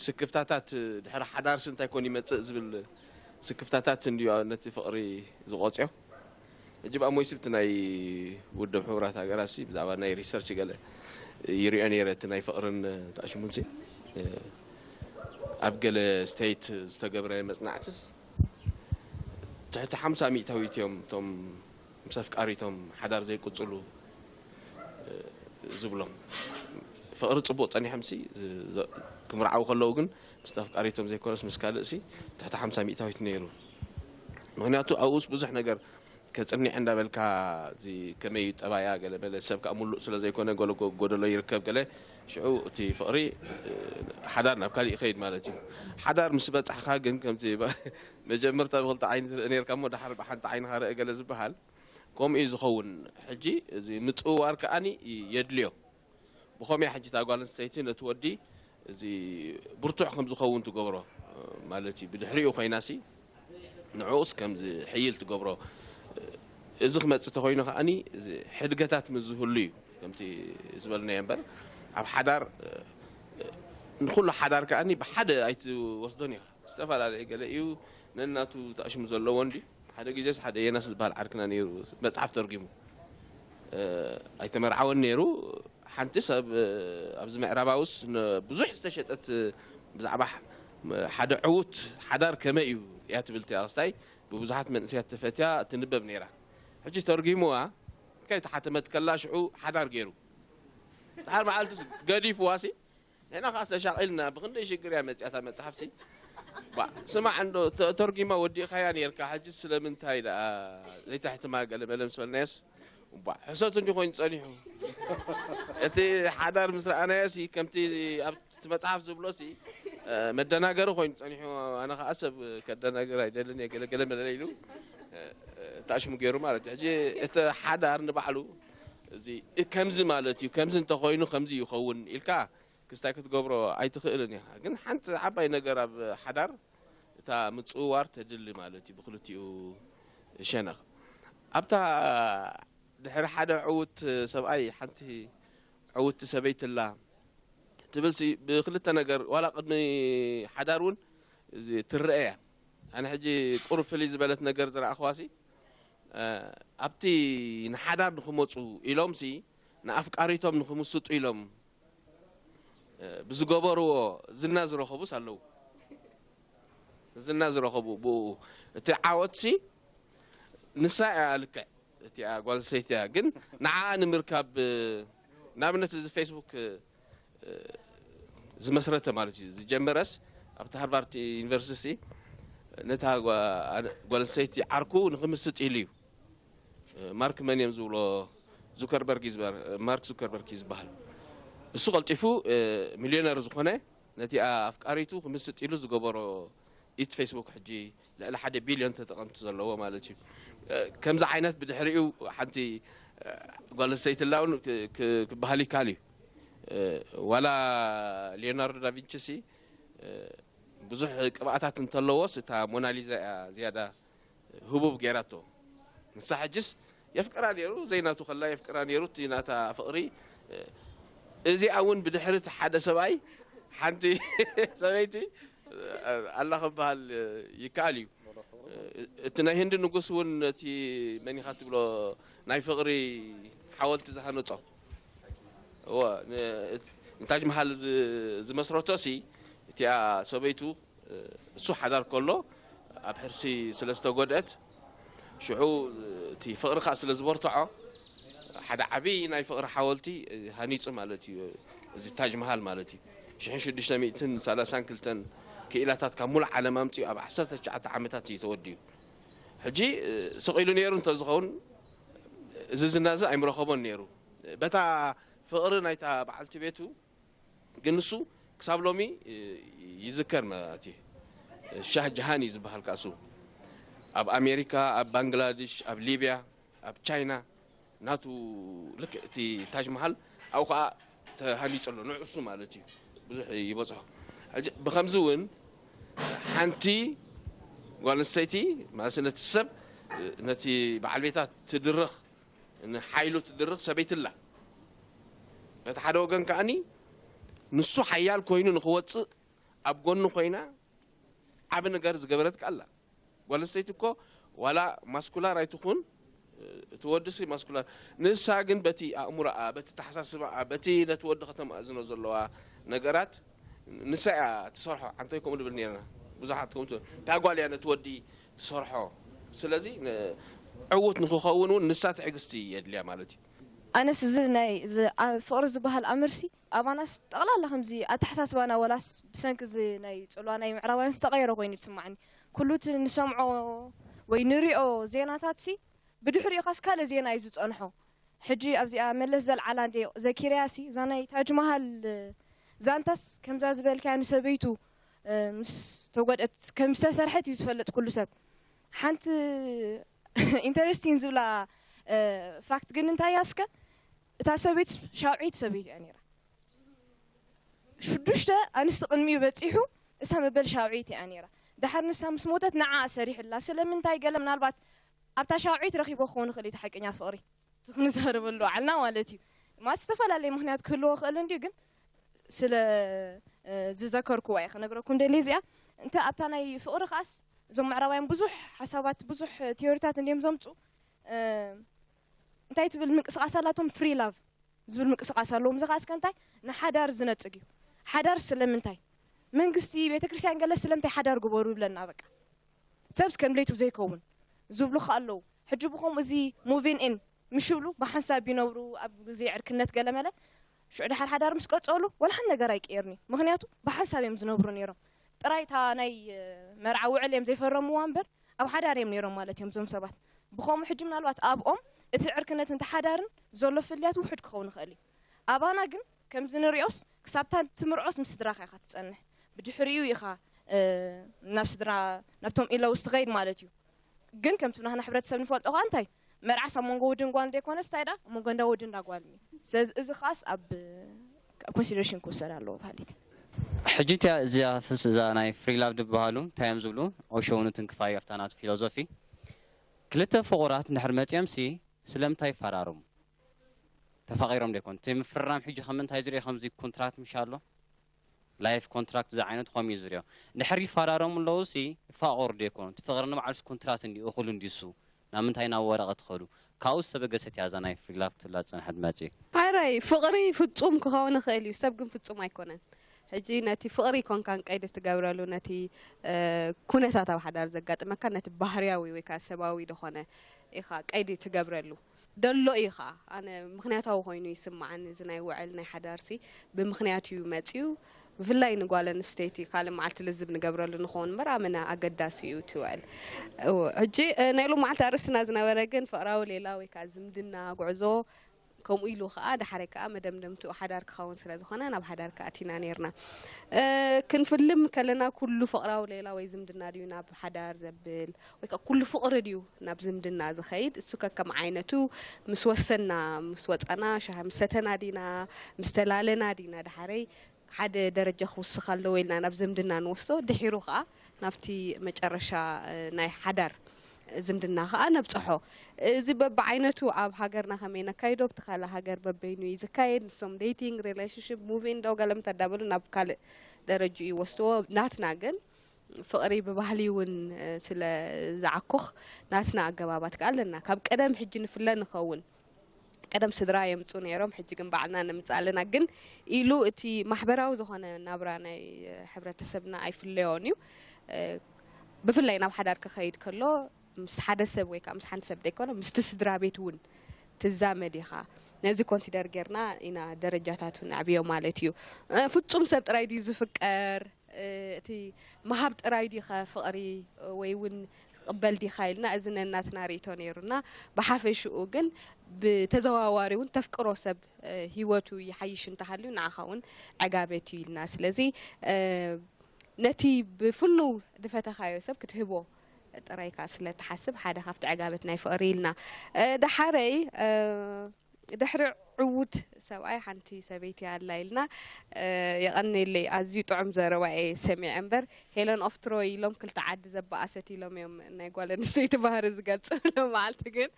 ስክፍታታት ድሕሪ ሓዳርሲ እንታይ ኮን ይመፅእ ዝብል ስክፍታታት እንድዩ ነቲ ፍቕሪ ዝቆፅዮ። ሕጂ ብኣ ሞይሲ ብቲ ናይ ውድብ ሕቡራት ሃገራት ሲ ብዛዕባ ናይ ሪሰርች ገለ ይሪኦ ነይረ እቲ ናይ ፍቕርን ተኣሽሙን ሲ ኣብ ገለ ስቴት ዝተገብረ መፅናዕትስ ትሕቲ ሓምሳ ሚእታዊት እዮም እቶም ምስ ኣፍቃሪቶም ሓዳር ዘይቅፅሉ ዝብሎም። ፍቕሪ ፅቡቕ ፀኒሖም ሲ ክምርዓው ከለዉ ግን ምስ ኣፍቃሪቶም ዘይኮነስ ምስ ካልእ ሲ ትሕቲ ሓምሳ ሚእታዊት ነይሩ። ምክንያቱ ኣብኡስ ብዙሕ ነገር ከፅኒዕ እንዳበልካ እዚ ከመይ እዩ ጠባያ ገለ መለ ሰብ ከዓ ሙሉእ ስለ ዘይኮነ ገለ ጎ-፣ ጎደሎ ይርከብ ገለ ሽዑ እቲ ፍቕሪ ሓዳር ናብ ካሊእ ይኸይድ ማለት እዩ። ሓዳር ምስ በፃሕካ ግን ከምዚ መጀመርታ ብክልተ ዓይኒ ትርኢ ነርካ እሞ ድሓር ብሓንቲ ዓይንካ ርእ ገለ ዝበሃል ከምኡ እዩ ዝኸውን። ሕጂ እዚ ምፅውዋር ከዓኒ የድልዮ። ብኸመይ ሕጂ እታ ጓል ኣንስተይቲ ነቲ ወዲ እዚ ብርቱዕ ከም ዝኸውን ትገብሮ ማለት እዩ። ብድሕሪኡ ኮይናሲ ንዕኡስ ከም ዝሕይል ትገብሮ። እዚ ክመፅእ ተኮይኑ ከዓኒ እዚ ሕድገታት ምስ ዝህሉ እዩ ከምቲ ዝበልናዮ እምበር ኣብ ሓዳር ንኩሉ ሓዳር ከዓኒ ብሓደ ኣይትወስዶን ኢኻ። ዝተፈላለየ ገለ እዩ ነናቱ ተኣሽሙ ዘለዎ እንዲ ሓደ ግዜስ ሓደ የናስ ዝበሃል ዓርክና ነይሩ መፅሓፍ ተርጊሙ ኣይተመርዓወን ነይሩ። ሓንቲ ሰብ ኣብዚ ምዕራባውስ ብዙሕ ዝተሸጠት ብዛዕባ ሓደ ዕዉት ሓዳር ከመይ እዩ እያ ትብል እቲኣ ክስታይ ብብዙሓት መንእሰያት ተፈትያ ትንበብ ነይራ። ሕጂ ተርጊሙዋ ከይተሓተመት ከላ ሽዑ ሓዳር ገይሩ ድሓር መዓልትስ ገዲፍዋ ሲ ንሕና ከዓ ተሻቒልና ብክንደይ ሽግር እያ መፅያ እታ መፅሓፍ ሲ ባ ስማዕ እንዶ ተ-፣ ተርጊማ ወዲእኻያ ነይርካ ሕጂ ስለምንታይ ደኣ ዘይተሕትማ ገለ መለ ምስ በልናዮስ ባ ሕሶት እንዲ ኮይኑ ፀኒሑ እቲ ሓዳር ምስ ረኣናዮ ሲ ከምቲ ኣብቲ መፅሓፍ ዝብሎ ሲ መደናገሪ ኮይኑ ፀኒሑ ኣነ ከዓ ሰብ ከደናግር ኣይደልን እየ ገለገለ መለለ ኢሉ ተኣሽሙ ገይሩ ማለት እዩ። ሕጂ እቲ ሓዳር ንባዕሉ እዚ ከምዚ ማለት እዩ ከምዚ እንተኮይኑ ከምዚ ይኸውን ኢልካ ክስታይ ክትገብሮ ኣይትኽእልን ኢኻ። ግን ሓንቲ ዓባይ ነገር ኣብ ሓዳር እታ ምጽውዋር ተድሊ ማለት እዩ ብክልቲኡ ሸነኽ። ኣብታ ድሕሪ ሓደ ዕዉት ሰብኣይ ሓንቲ ዕውቲ ሰበይቲ ኣላ ትብልሲ ብክልተ ነገር ዋላ ቅድሚ ሓዳር እውን እዚ ትረአ እያ። ኣነ ሕጂ ቁሩብ ፍልይ ዝበለት ነገር ዝረኣኽዋሲ ኣብቲ ንሓዳር ንኽመፁ ኢሎምሲ ንኣፍቃሪቶም ንኽምስጡ ኢሎም ብዝገበርዎ ዝና ዝረኸቡስ ኣለዉ። ዝና ዝረኸቡ ብኡ እቲ ዓወትሲ ንሳ እያ ልክዕ እቲኣ ጓል ሰይቲ እያ ግን ንዓኣ ንምርካብ ንኣብነት እዚ ፌስቡክ ዝመስረተ ማለት እዩ ዝጀመረስ ኣብቲ ሃርቫርድ ዩኒቨርሲቲ ነታ ጓል ሰይቲ ዓርኩ ንክምስጥ ኢሉ እዩ። ማርክ መን እዮም ዝብሎ ዙከርበርግ ማርክ ዙከርበርግ እዩ ዝበሃል። እሱ ቀልጢፉ ሚሊዮነር ዝኾነ ነቲኣ ኣፍቃሪቱ ክምስጥ ኢሉ ዝገበሮ ኢት ፌስቡክ ሕጂ ልዕሊ ሓደ ቢልዮን ተጠቐምቲ ዘለዎ ማለት እዩ። ከምዚ ዓይነት ብድሕሪኡ ሓንቲ ጓል ኣንስተይቲ ላውን ክበሃል ይካል እዩ። ዋላ ሊዮናርዶ ዳቪንቺ ሲ ብዙሕ ቅብኣታት እንተለዎስ እታ ሞናሊዛ እያ ዝያዳ ህቡብ ገይራቶ። ንሳ ሕጅስ የፍቅራ ነይሩ ዘይናቱ ከላ የፍቅራ ነይሩ እቲ ናታ ፍቕሪ። እዚኣ እውን ብድሕሪ እቲ ሓደ ሰብኣይ ሓንቲ ሰበይቲ ኣላ ክበሃል ይከኣል እዩ። እቲ ናይ ህንዲ ንጉስ እውን ነቲ መን ኢኻ ትብሎ ናይ ፍቕሪ ሓወልቲ ዝሃነጾ እወ ንታጅ መሃል ዝመስረቶ ሲ እቲኣ ሰበይቱ እሱ ሓዳር ከሎ ኣብ ሕርሲ ስለ ዝተጎድአት ሽዑ እቲ ፍቕሪ ከዓ ስለ ዝበርትዖ ሓደ ዓብዪ ናይ ፍቕሪ ሓወልቲ ሃኒፁ ማለት እዩ። እዚ ታጅ መሃል ማለት እዩ። ሽሕን ሽዱሽተ ሚእትን ሰላሳን ክልተን ክኢላታት ካብ ሙሉእ ዓለም ኣምፅኡ ኣብ ዓሰርተ ትሽዓተ ዓመታት እዩ ተወዲኡ። ሕጂ ስቕ ኢሉ ነይሩ እንተዝኸውን እዚ ዝናዚ ኣይምረኸቦን ነይሩ። በታ ፍቕሪ ናይታ በዓልቲ ቤቱ ግን ንሱ ክሳብ ሎሚ ይዝከር ማለት እዩ። ሻህ ጀሃን እዩ ዝበሃል ካሱ ኣብ ኣሜሪካ፣ ኣብ ባንግላዴሽ፣ ኣብ ሊብያ፣ ኣብ ቻይና ናቱ ልክ እቲ ታጅ መሃል ኣብኡ ከዓ ተሃኒፁ ኣሎ ንዕሱ ማለት እዩ። ብዙሕ ይበፅሖ። ሕጂ ብከምዚ እውን ሓንቲ ጓል ኣንስተይቲ ማለት ነቲ ሰብ ነቲ በዓል ቤታ ትድርኽ ንሓይሉ ትድርኽ ሰበይቲ ኣላ። በቲ ሓደ ወገን ከዓኒ ንሱ ሓያል ኮይኑ ንክወፅእ ኣብ ጎኑ ኮይና ዓቢ ነገር ዝገበረት ከኣ ኣላ። ጓል ኣንስተይቲ እኮ ዋላ ማስኩላር ኣይትኹን እቲ ወዲ ሲ ማስኩላር ንሳ ግን በቲ ኣእምሮኣ በቲ ተሓሳስባኣ በቲ ነቲ ወዲ ከተማእዝኖ ዘለዋ ነገራት ንሳ እያ ትሰርሖ። ኣንታይ ከምኡ ንብል ነርና ብዙሓት ከምኡ እታ ጓል እያ ነቲ ወዲ ትሰርሖ። ስለዚ ዕዉት ንክኸውን እውን ንሳ ትዕግስቲ የድልያ ማለት እዩ። ኣነስ እዚ ናይ እዚ ፍቕሪ ዝበሃል ኣምርሲ ኣባናስ ጠቕላላ ከምዚ ኣተሓሳስባና ወላስ ብሰንኪ እዚ ናይ ፅልዋ ናይ ምዕራባውያን ዝተቐየረ ኮይኑ እዩ ዝስማዓኒ። ኩሉ እቲ ንሰምዖ ወይ ንሪኦ ዜናታት ሲ ብድሕሪኡ ኻስ ካልእ ዜና እዩ ዝፀንሖ። ሕጂ ኣብዚኣ መለስ ዘልዓላ እንደ ዘኪርያ ሲ እዛ ናይ ታጅ መሃል ዛንታስ ከምዛ ዝበልካያ ንሰበይቱ ምስ ተጎድአት ከም ዝተሰርሐት እዩ ዝፈልጥ ኩሉ ሰብ። ሓንቲ ኢንተረስቲንግ ዝብላ ፋክት ግን እንታይ እያ እስከ እታ ሰበይቱ ሻውዒት ሰበይቱ እያ ነይራ። ሽዱሽተ ኣንስቲ ቅድሚኡ በፂሑ እሳ መበል ሻውዒት እያ ነይራ። ደሓር ንሳ ምስ ሞተት ንዓ ሰሪሕላ ስለምንታይ ገለ ምናልባት ኣብታ ሻውዒት ረኪቦ ክኸውን ይኽእል እዩ ሓቀኛ ፍቕሪ እቲ ክንዛረበሉ ዓልና ማለት እዩ። ማለት ዝተፈላለየ ምክንያት ክህልዎ ክእል እንድዩ ግን ስለ ዝዘከርኩዋ እየ ክነግረኩም ደልየ እዚኣ እንተ ኣብታ ናይ ፍቕሪ ከዓስ እዞም ምዕራባውያን ብዙሕ ሓሳባት ብዙሕ ቲዮሪታት እንድዮም ዘምፁ እንታይ ትብል ምንቅስቃስ ኣላቶም free love ዝብል ምንቅስቃስ ኣለዎም እዚ ከዓ እስከ እንታይ ንሓዳር ዝነፅግ እዩ ሓዳር ስለምንታይ መንግስቲ ቤተክርስትያን ገለ ስለምንታይ ሓዳር ግበሩ ይብለና በቃ ሰብስ ከም ድሌቱ ዘይከውን ዝብሉ ከዓ ኣለዉ ሕጂ ብከምኡ እዚ moving in ምሽ ይብሉ ብሓንሳብ ይነብሩ ኣብ ግዜ ዕርክነት ገለመለ ሽዑ ድሓር ሓዳር ምስ ቀፀሉ ወላ ሓንቲ ነገር ኣይቅየርን እዩ ምክንያቱ ብሓንሳብ እዮም ዝነብሩ ነይሮም ጥራይ እታ ናይ መርዓ ውዕል እዮም ዘይፈረምዋ እምበር ኣብ ሓዳር እዮም ነይሮም ማለት እዮም እዞም ሰባት ብከምኡ ሕጂ ምናልባት ኣብኦም እቲ ዕርክነት እንተ ሓዳርን ዘሎ ፍልያት ውሑድ ክኸውን ይኽእል እዩ ኣባና ግን ከምዚ ንሪኦስ ክሳብታ ትምርዖስ ምስ ስድራኻ ኢኻ ትፀንሕ ብድሕሪኡ ኢኻ ናብ ስድራ ናብቶም ኢለውስ ትኸይድ ማለት እዩ ግን ከምቲ ናህና ሕብረተሰብ ንፈልጦ ከዓ እንታይ መርዓስ ኣብ መንጎ ውድን ጓል ዘይኮነስ እንታይ ዳ ኣብ መንጎ እንዳ ወድን እንዳ ጓልን እዩ ስለዚ እዚ ከዓስ ኣብ ኮንሲደሬሽን ክውሰድ ኣለዎ በሃሊት ሕጂ እቲያ እዚኣ ፍልስ እዛ ናይ ፍሪላቭ ዝበሃሉ እንታይ እዮም ዝብሉ ኦሾ እውን ትንክፋ እዩ ኣብታ ናቱ ፊሎዞፊ ክልተ ፍቑራት እንድሕር መፂኦም ሲ ስለምንታይ ይፈራረሙ ተፋቒሮም ዶ ይኮኑ እቲ ምፍርራም ሕጂ ከም ምንታይ ዝሪኦ ከምዚ ኮንትራት ምሽ ኣሎ ላይፍ ኮንትራክት ዝዓይነቱ ከምኡ እዩ ዝሪኦ። ድሕሪ ይፈራረሙ ኣለዉ ሲ ይፋቐሩ ዶ ይኮኑ? እቲ ፍቕሪ ንባዕሉስ ኮንትራት እንዲ እኹል እንዲሱ ናብ ምንታይ ናብ ወረቐት ኸዱ? ካብኡ ዝተበገሰት እያ እዛ ናይ ፍሪላክ ትብላ ዝጸንሐት መጺ። ሓራይ ፍቕሪ ፍጹም ክኸውን ይኽእል እዩ፣ ሰብ ግን ፍጹም ኣይኮነን። ሕጂ ነቲ ፍቕሪ ኮንካን ቀይዲ ትገብረሉ ነቲ ኩነታት ኣብ ሓዳር ዘጋጥመካ ነቲ ባህርያዊ ወይ ከዓ ሰባዊ ዝኾነ ኢኻ ቀይዲ ትገብረሉ። ደሎ እዩ ከዓ ኣነ ምኽንያታዊ ኮይኑ ይስምዓኒ። እዚ ናይ ውዕል ናይ ሓዳርሲ ብምኽንያት እዩ መፅዩ። ብፍላይ ንጓል ኣንስተይቲ ካልእ መዓልቲ ልዝብ ንገብረሉ ንኸውን እምበር ኣመና ኣገዳሲ እዩ እቲ ውዕል። ሕጂ ናይ ሎም መዓልቲ ኣርእስትና ዝነበረ ግን ፍቕራዊ ሌላ ወይ ከዓ ዝምድና ጉዕዞ ከምኡ ኢሉ ከዓ ዳሕራይ ከዓ መደምደምትኡ ሓዳር ክኸውን ስለ ዝኾነ ናብ ሓዳር ከኣቲና ነርና። ክንፍልም ከለና ኩሉ ፍቕራዊ ሌላ ወይ ዝምድና ድዩ ናብ ሓዳር ዘብል ወይ ከዓ ኩሉ ፍቕሪ ድዩ ናብ ዝምድና ዝኸይድ? እሱ ከከም ዓይነቱ ምስ ወሰና ምስ ወፃና ሻሂ ምስ ሰተና ዲና ምስ ተላለና ዲና ዳሕረይ ሓደ ደረጃ ክውስኽ ኣለዎ ኢልና ናብ ዝምድና ንወስዶ ድሒሩ ከዓ ናብቲ መጨረሻ ናይ ሓዳር ዝምድና ከዓ ነብፅሖ። እዚ በብዓይነቱ ኣብ ሃገርና ከመይ ነካይዶ ኣብቲ ካልእ ሃገር በበይኑ እዩ ዝካየድ። ንሶም ዴይቲንግ ሪሌሽንሽፕ ሙቪ እንደው ገለ ምተዳበሉ ናብ ካልእ ደረጅኡ ይወስድዎ። ናትና ግን ፍቕሪ ብባህሊ እውን ስለ ዝዓኩኽ ናትና ኣገባባት ከዓ ኣለና። ካብ ቀደም ሕጂ ንፍለ ንኸውን። ቀደም ስድራ የምፁ ነይሮም ሕጂ ግን ባዕልና ነምፅእ ኣለና። ግን ኢሉ እቲ ማሕበራዊ ዝኾነ ናብራ ናይ ሕብረተሰብና ኣይፍለዮን እዩ። ብፍላይ ናብ ሓዳር ክኸይድ ከሎ ምስ ሓደ ሰብ ወይ ከዓ ምስ ሓንቲ ሰብ ደይኮነ ምስቲ ስድራ ቤት እውን ትዛመድ ኢኻ። ነዚ ኮንሲደር ጌርና ኢና ደረጃታቱ ነዕብዮ ማለት እዩ። ፍፁም ሰብ ጥራይ ድዩ ዝፍቀር? እቲ ምሃብ ጥራይ ድዩ ከ ፍቕሪ ወይ እውን ክቕበል ዲኻ ኢልና እዚ ነናትና ርእቶ ነይሩና። ብሓፈሽኡ ግን ብተዘዋዋሪ እውን ተፍቅሮ ሰብ ህይወቱ ይሓይሽ እንተሃልዩ ንዓኻ እውን ዕጋበት እዩ ኢልና። ስለዚ ነቲ ብፍኑው ድፈተኻዮ ሰብ ክትህቦ ጥራይ ከዓ ስለ ትሓስብ ሓደ ካብቲ ዕጋበት ናይ ፍቕሪ ኢልና። ዳሓረይ ድሕሪ ዕዉት ሰብኣይ ሓንቲ ሰበይቲ ኣላ ኢልና። የቐንየለይ፣ ኣዝዩ ጥዑም ዘረባ እየ ሰሚዐ እምበር ሄለን ኦፍ ትሮይ ኢሎም ክልተ ዓዲ ዘበኣሰት ኢሎም እዮም ናይ ጓል ኣንስተይቲ ባህሪ ዝገልፁ። ሎም መዓልቲ ግን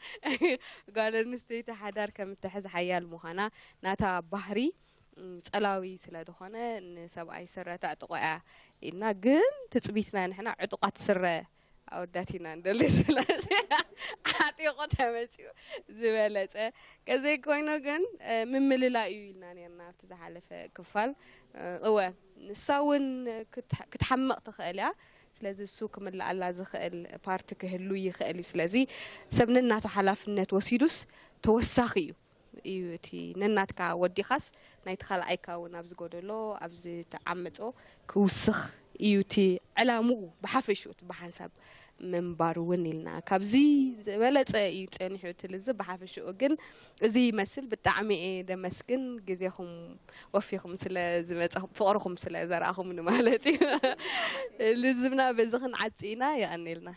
ጓል ኣንስተይቲ ሓዳር ከም እትሕዝ ሓያል ምዃና ናታ ባህሪ ጸላዊ ስለ ዝኾነ ንሰብኣይ ስረ ተዕጥቖ እያ ኢልና፣ ግን ትጽቢትና ንሕና ዕጡቓት ስረ ኣወዳት ኢና ንደሊ። ስለዚ ዓጢቑ ተመጺኡ ዝበለጸ ከዘይ ኮይኑ ግን ምምልላእ እዩ ኢልና ነርና ኣብቲ ዝሓለፈ ክፋል። እወ ንሳ እውን ክትሓምቕ ትኽእል እያ። ስለዚ እሱ ክምልኣላ ዝኽእል ፓርቲ ክህሉ ይኽእል እዩ። ስለዚ ሰብ ነናቱ ሓላፍነት ወሲዱስ ተወሳኺ እዩ። እዩ እቲ ነናትካ ወዲኻስ ናይቲ ካልኣይካ እውን ኣብዚ ጎደሎ ኣብዚ ተዓምጾ ክውስኽ እዩ እቲ ዕላምኡ ብሓፈሽኡ እቲ ብሓንሳብ ምንባር እውን ኢልና ካብዚ ዝበለጸ እዩ ጸኒሑ እቲ ልዝብ ብሓፈሽኡ ግን እዚ ይመስል። ብጣዕሚ እየ ደመስግን ግዜኹም ወፊኹም ስለ ዝመጻኹም ፍቕርኹም ስለ ዘርኣኹምኒ ማለት እዩ። ልዝብና በዚ ክንዓጽ ኢና። የቐንየልና።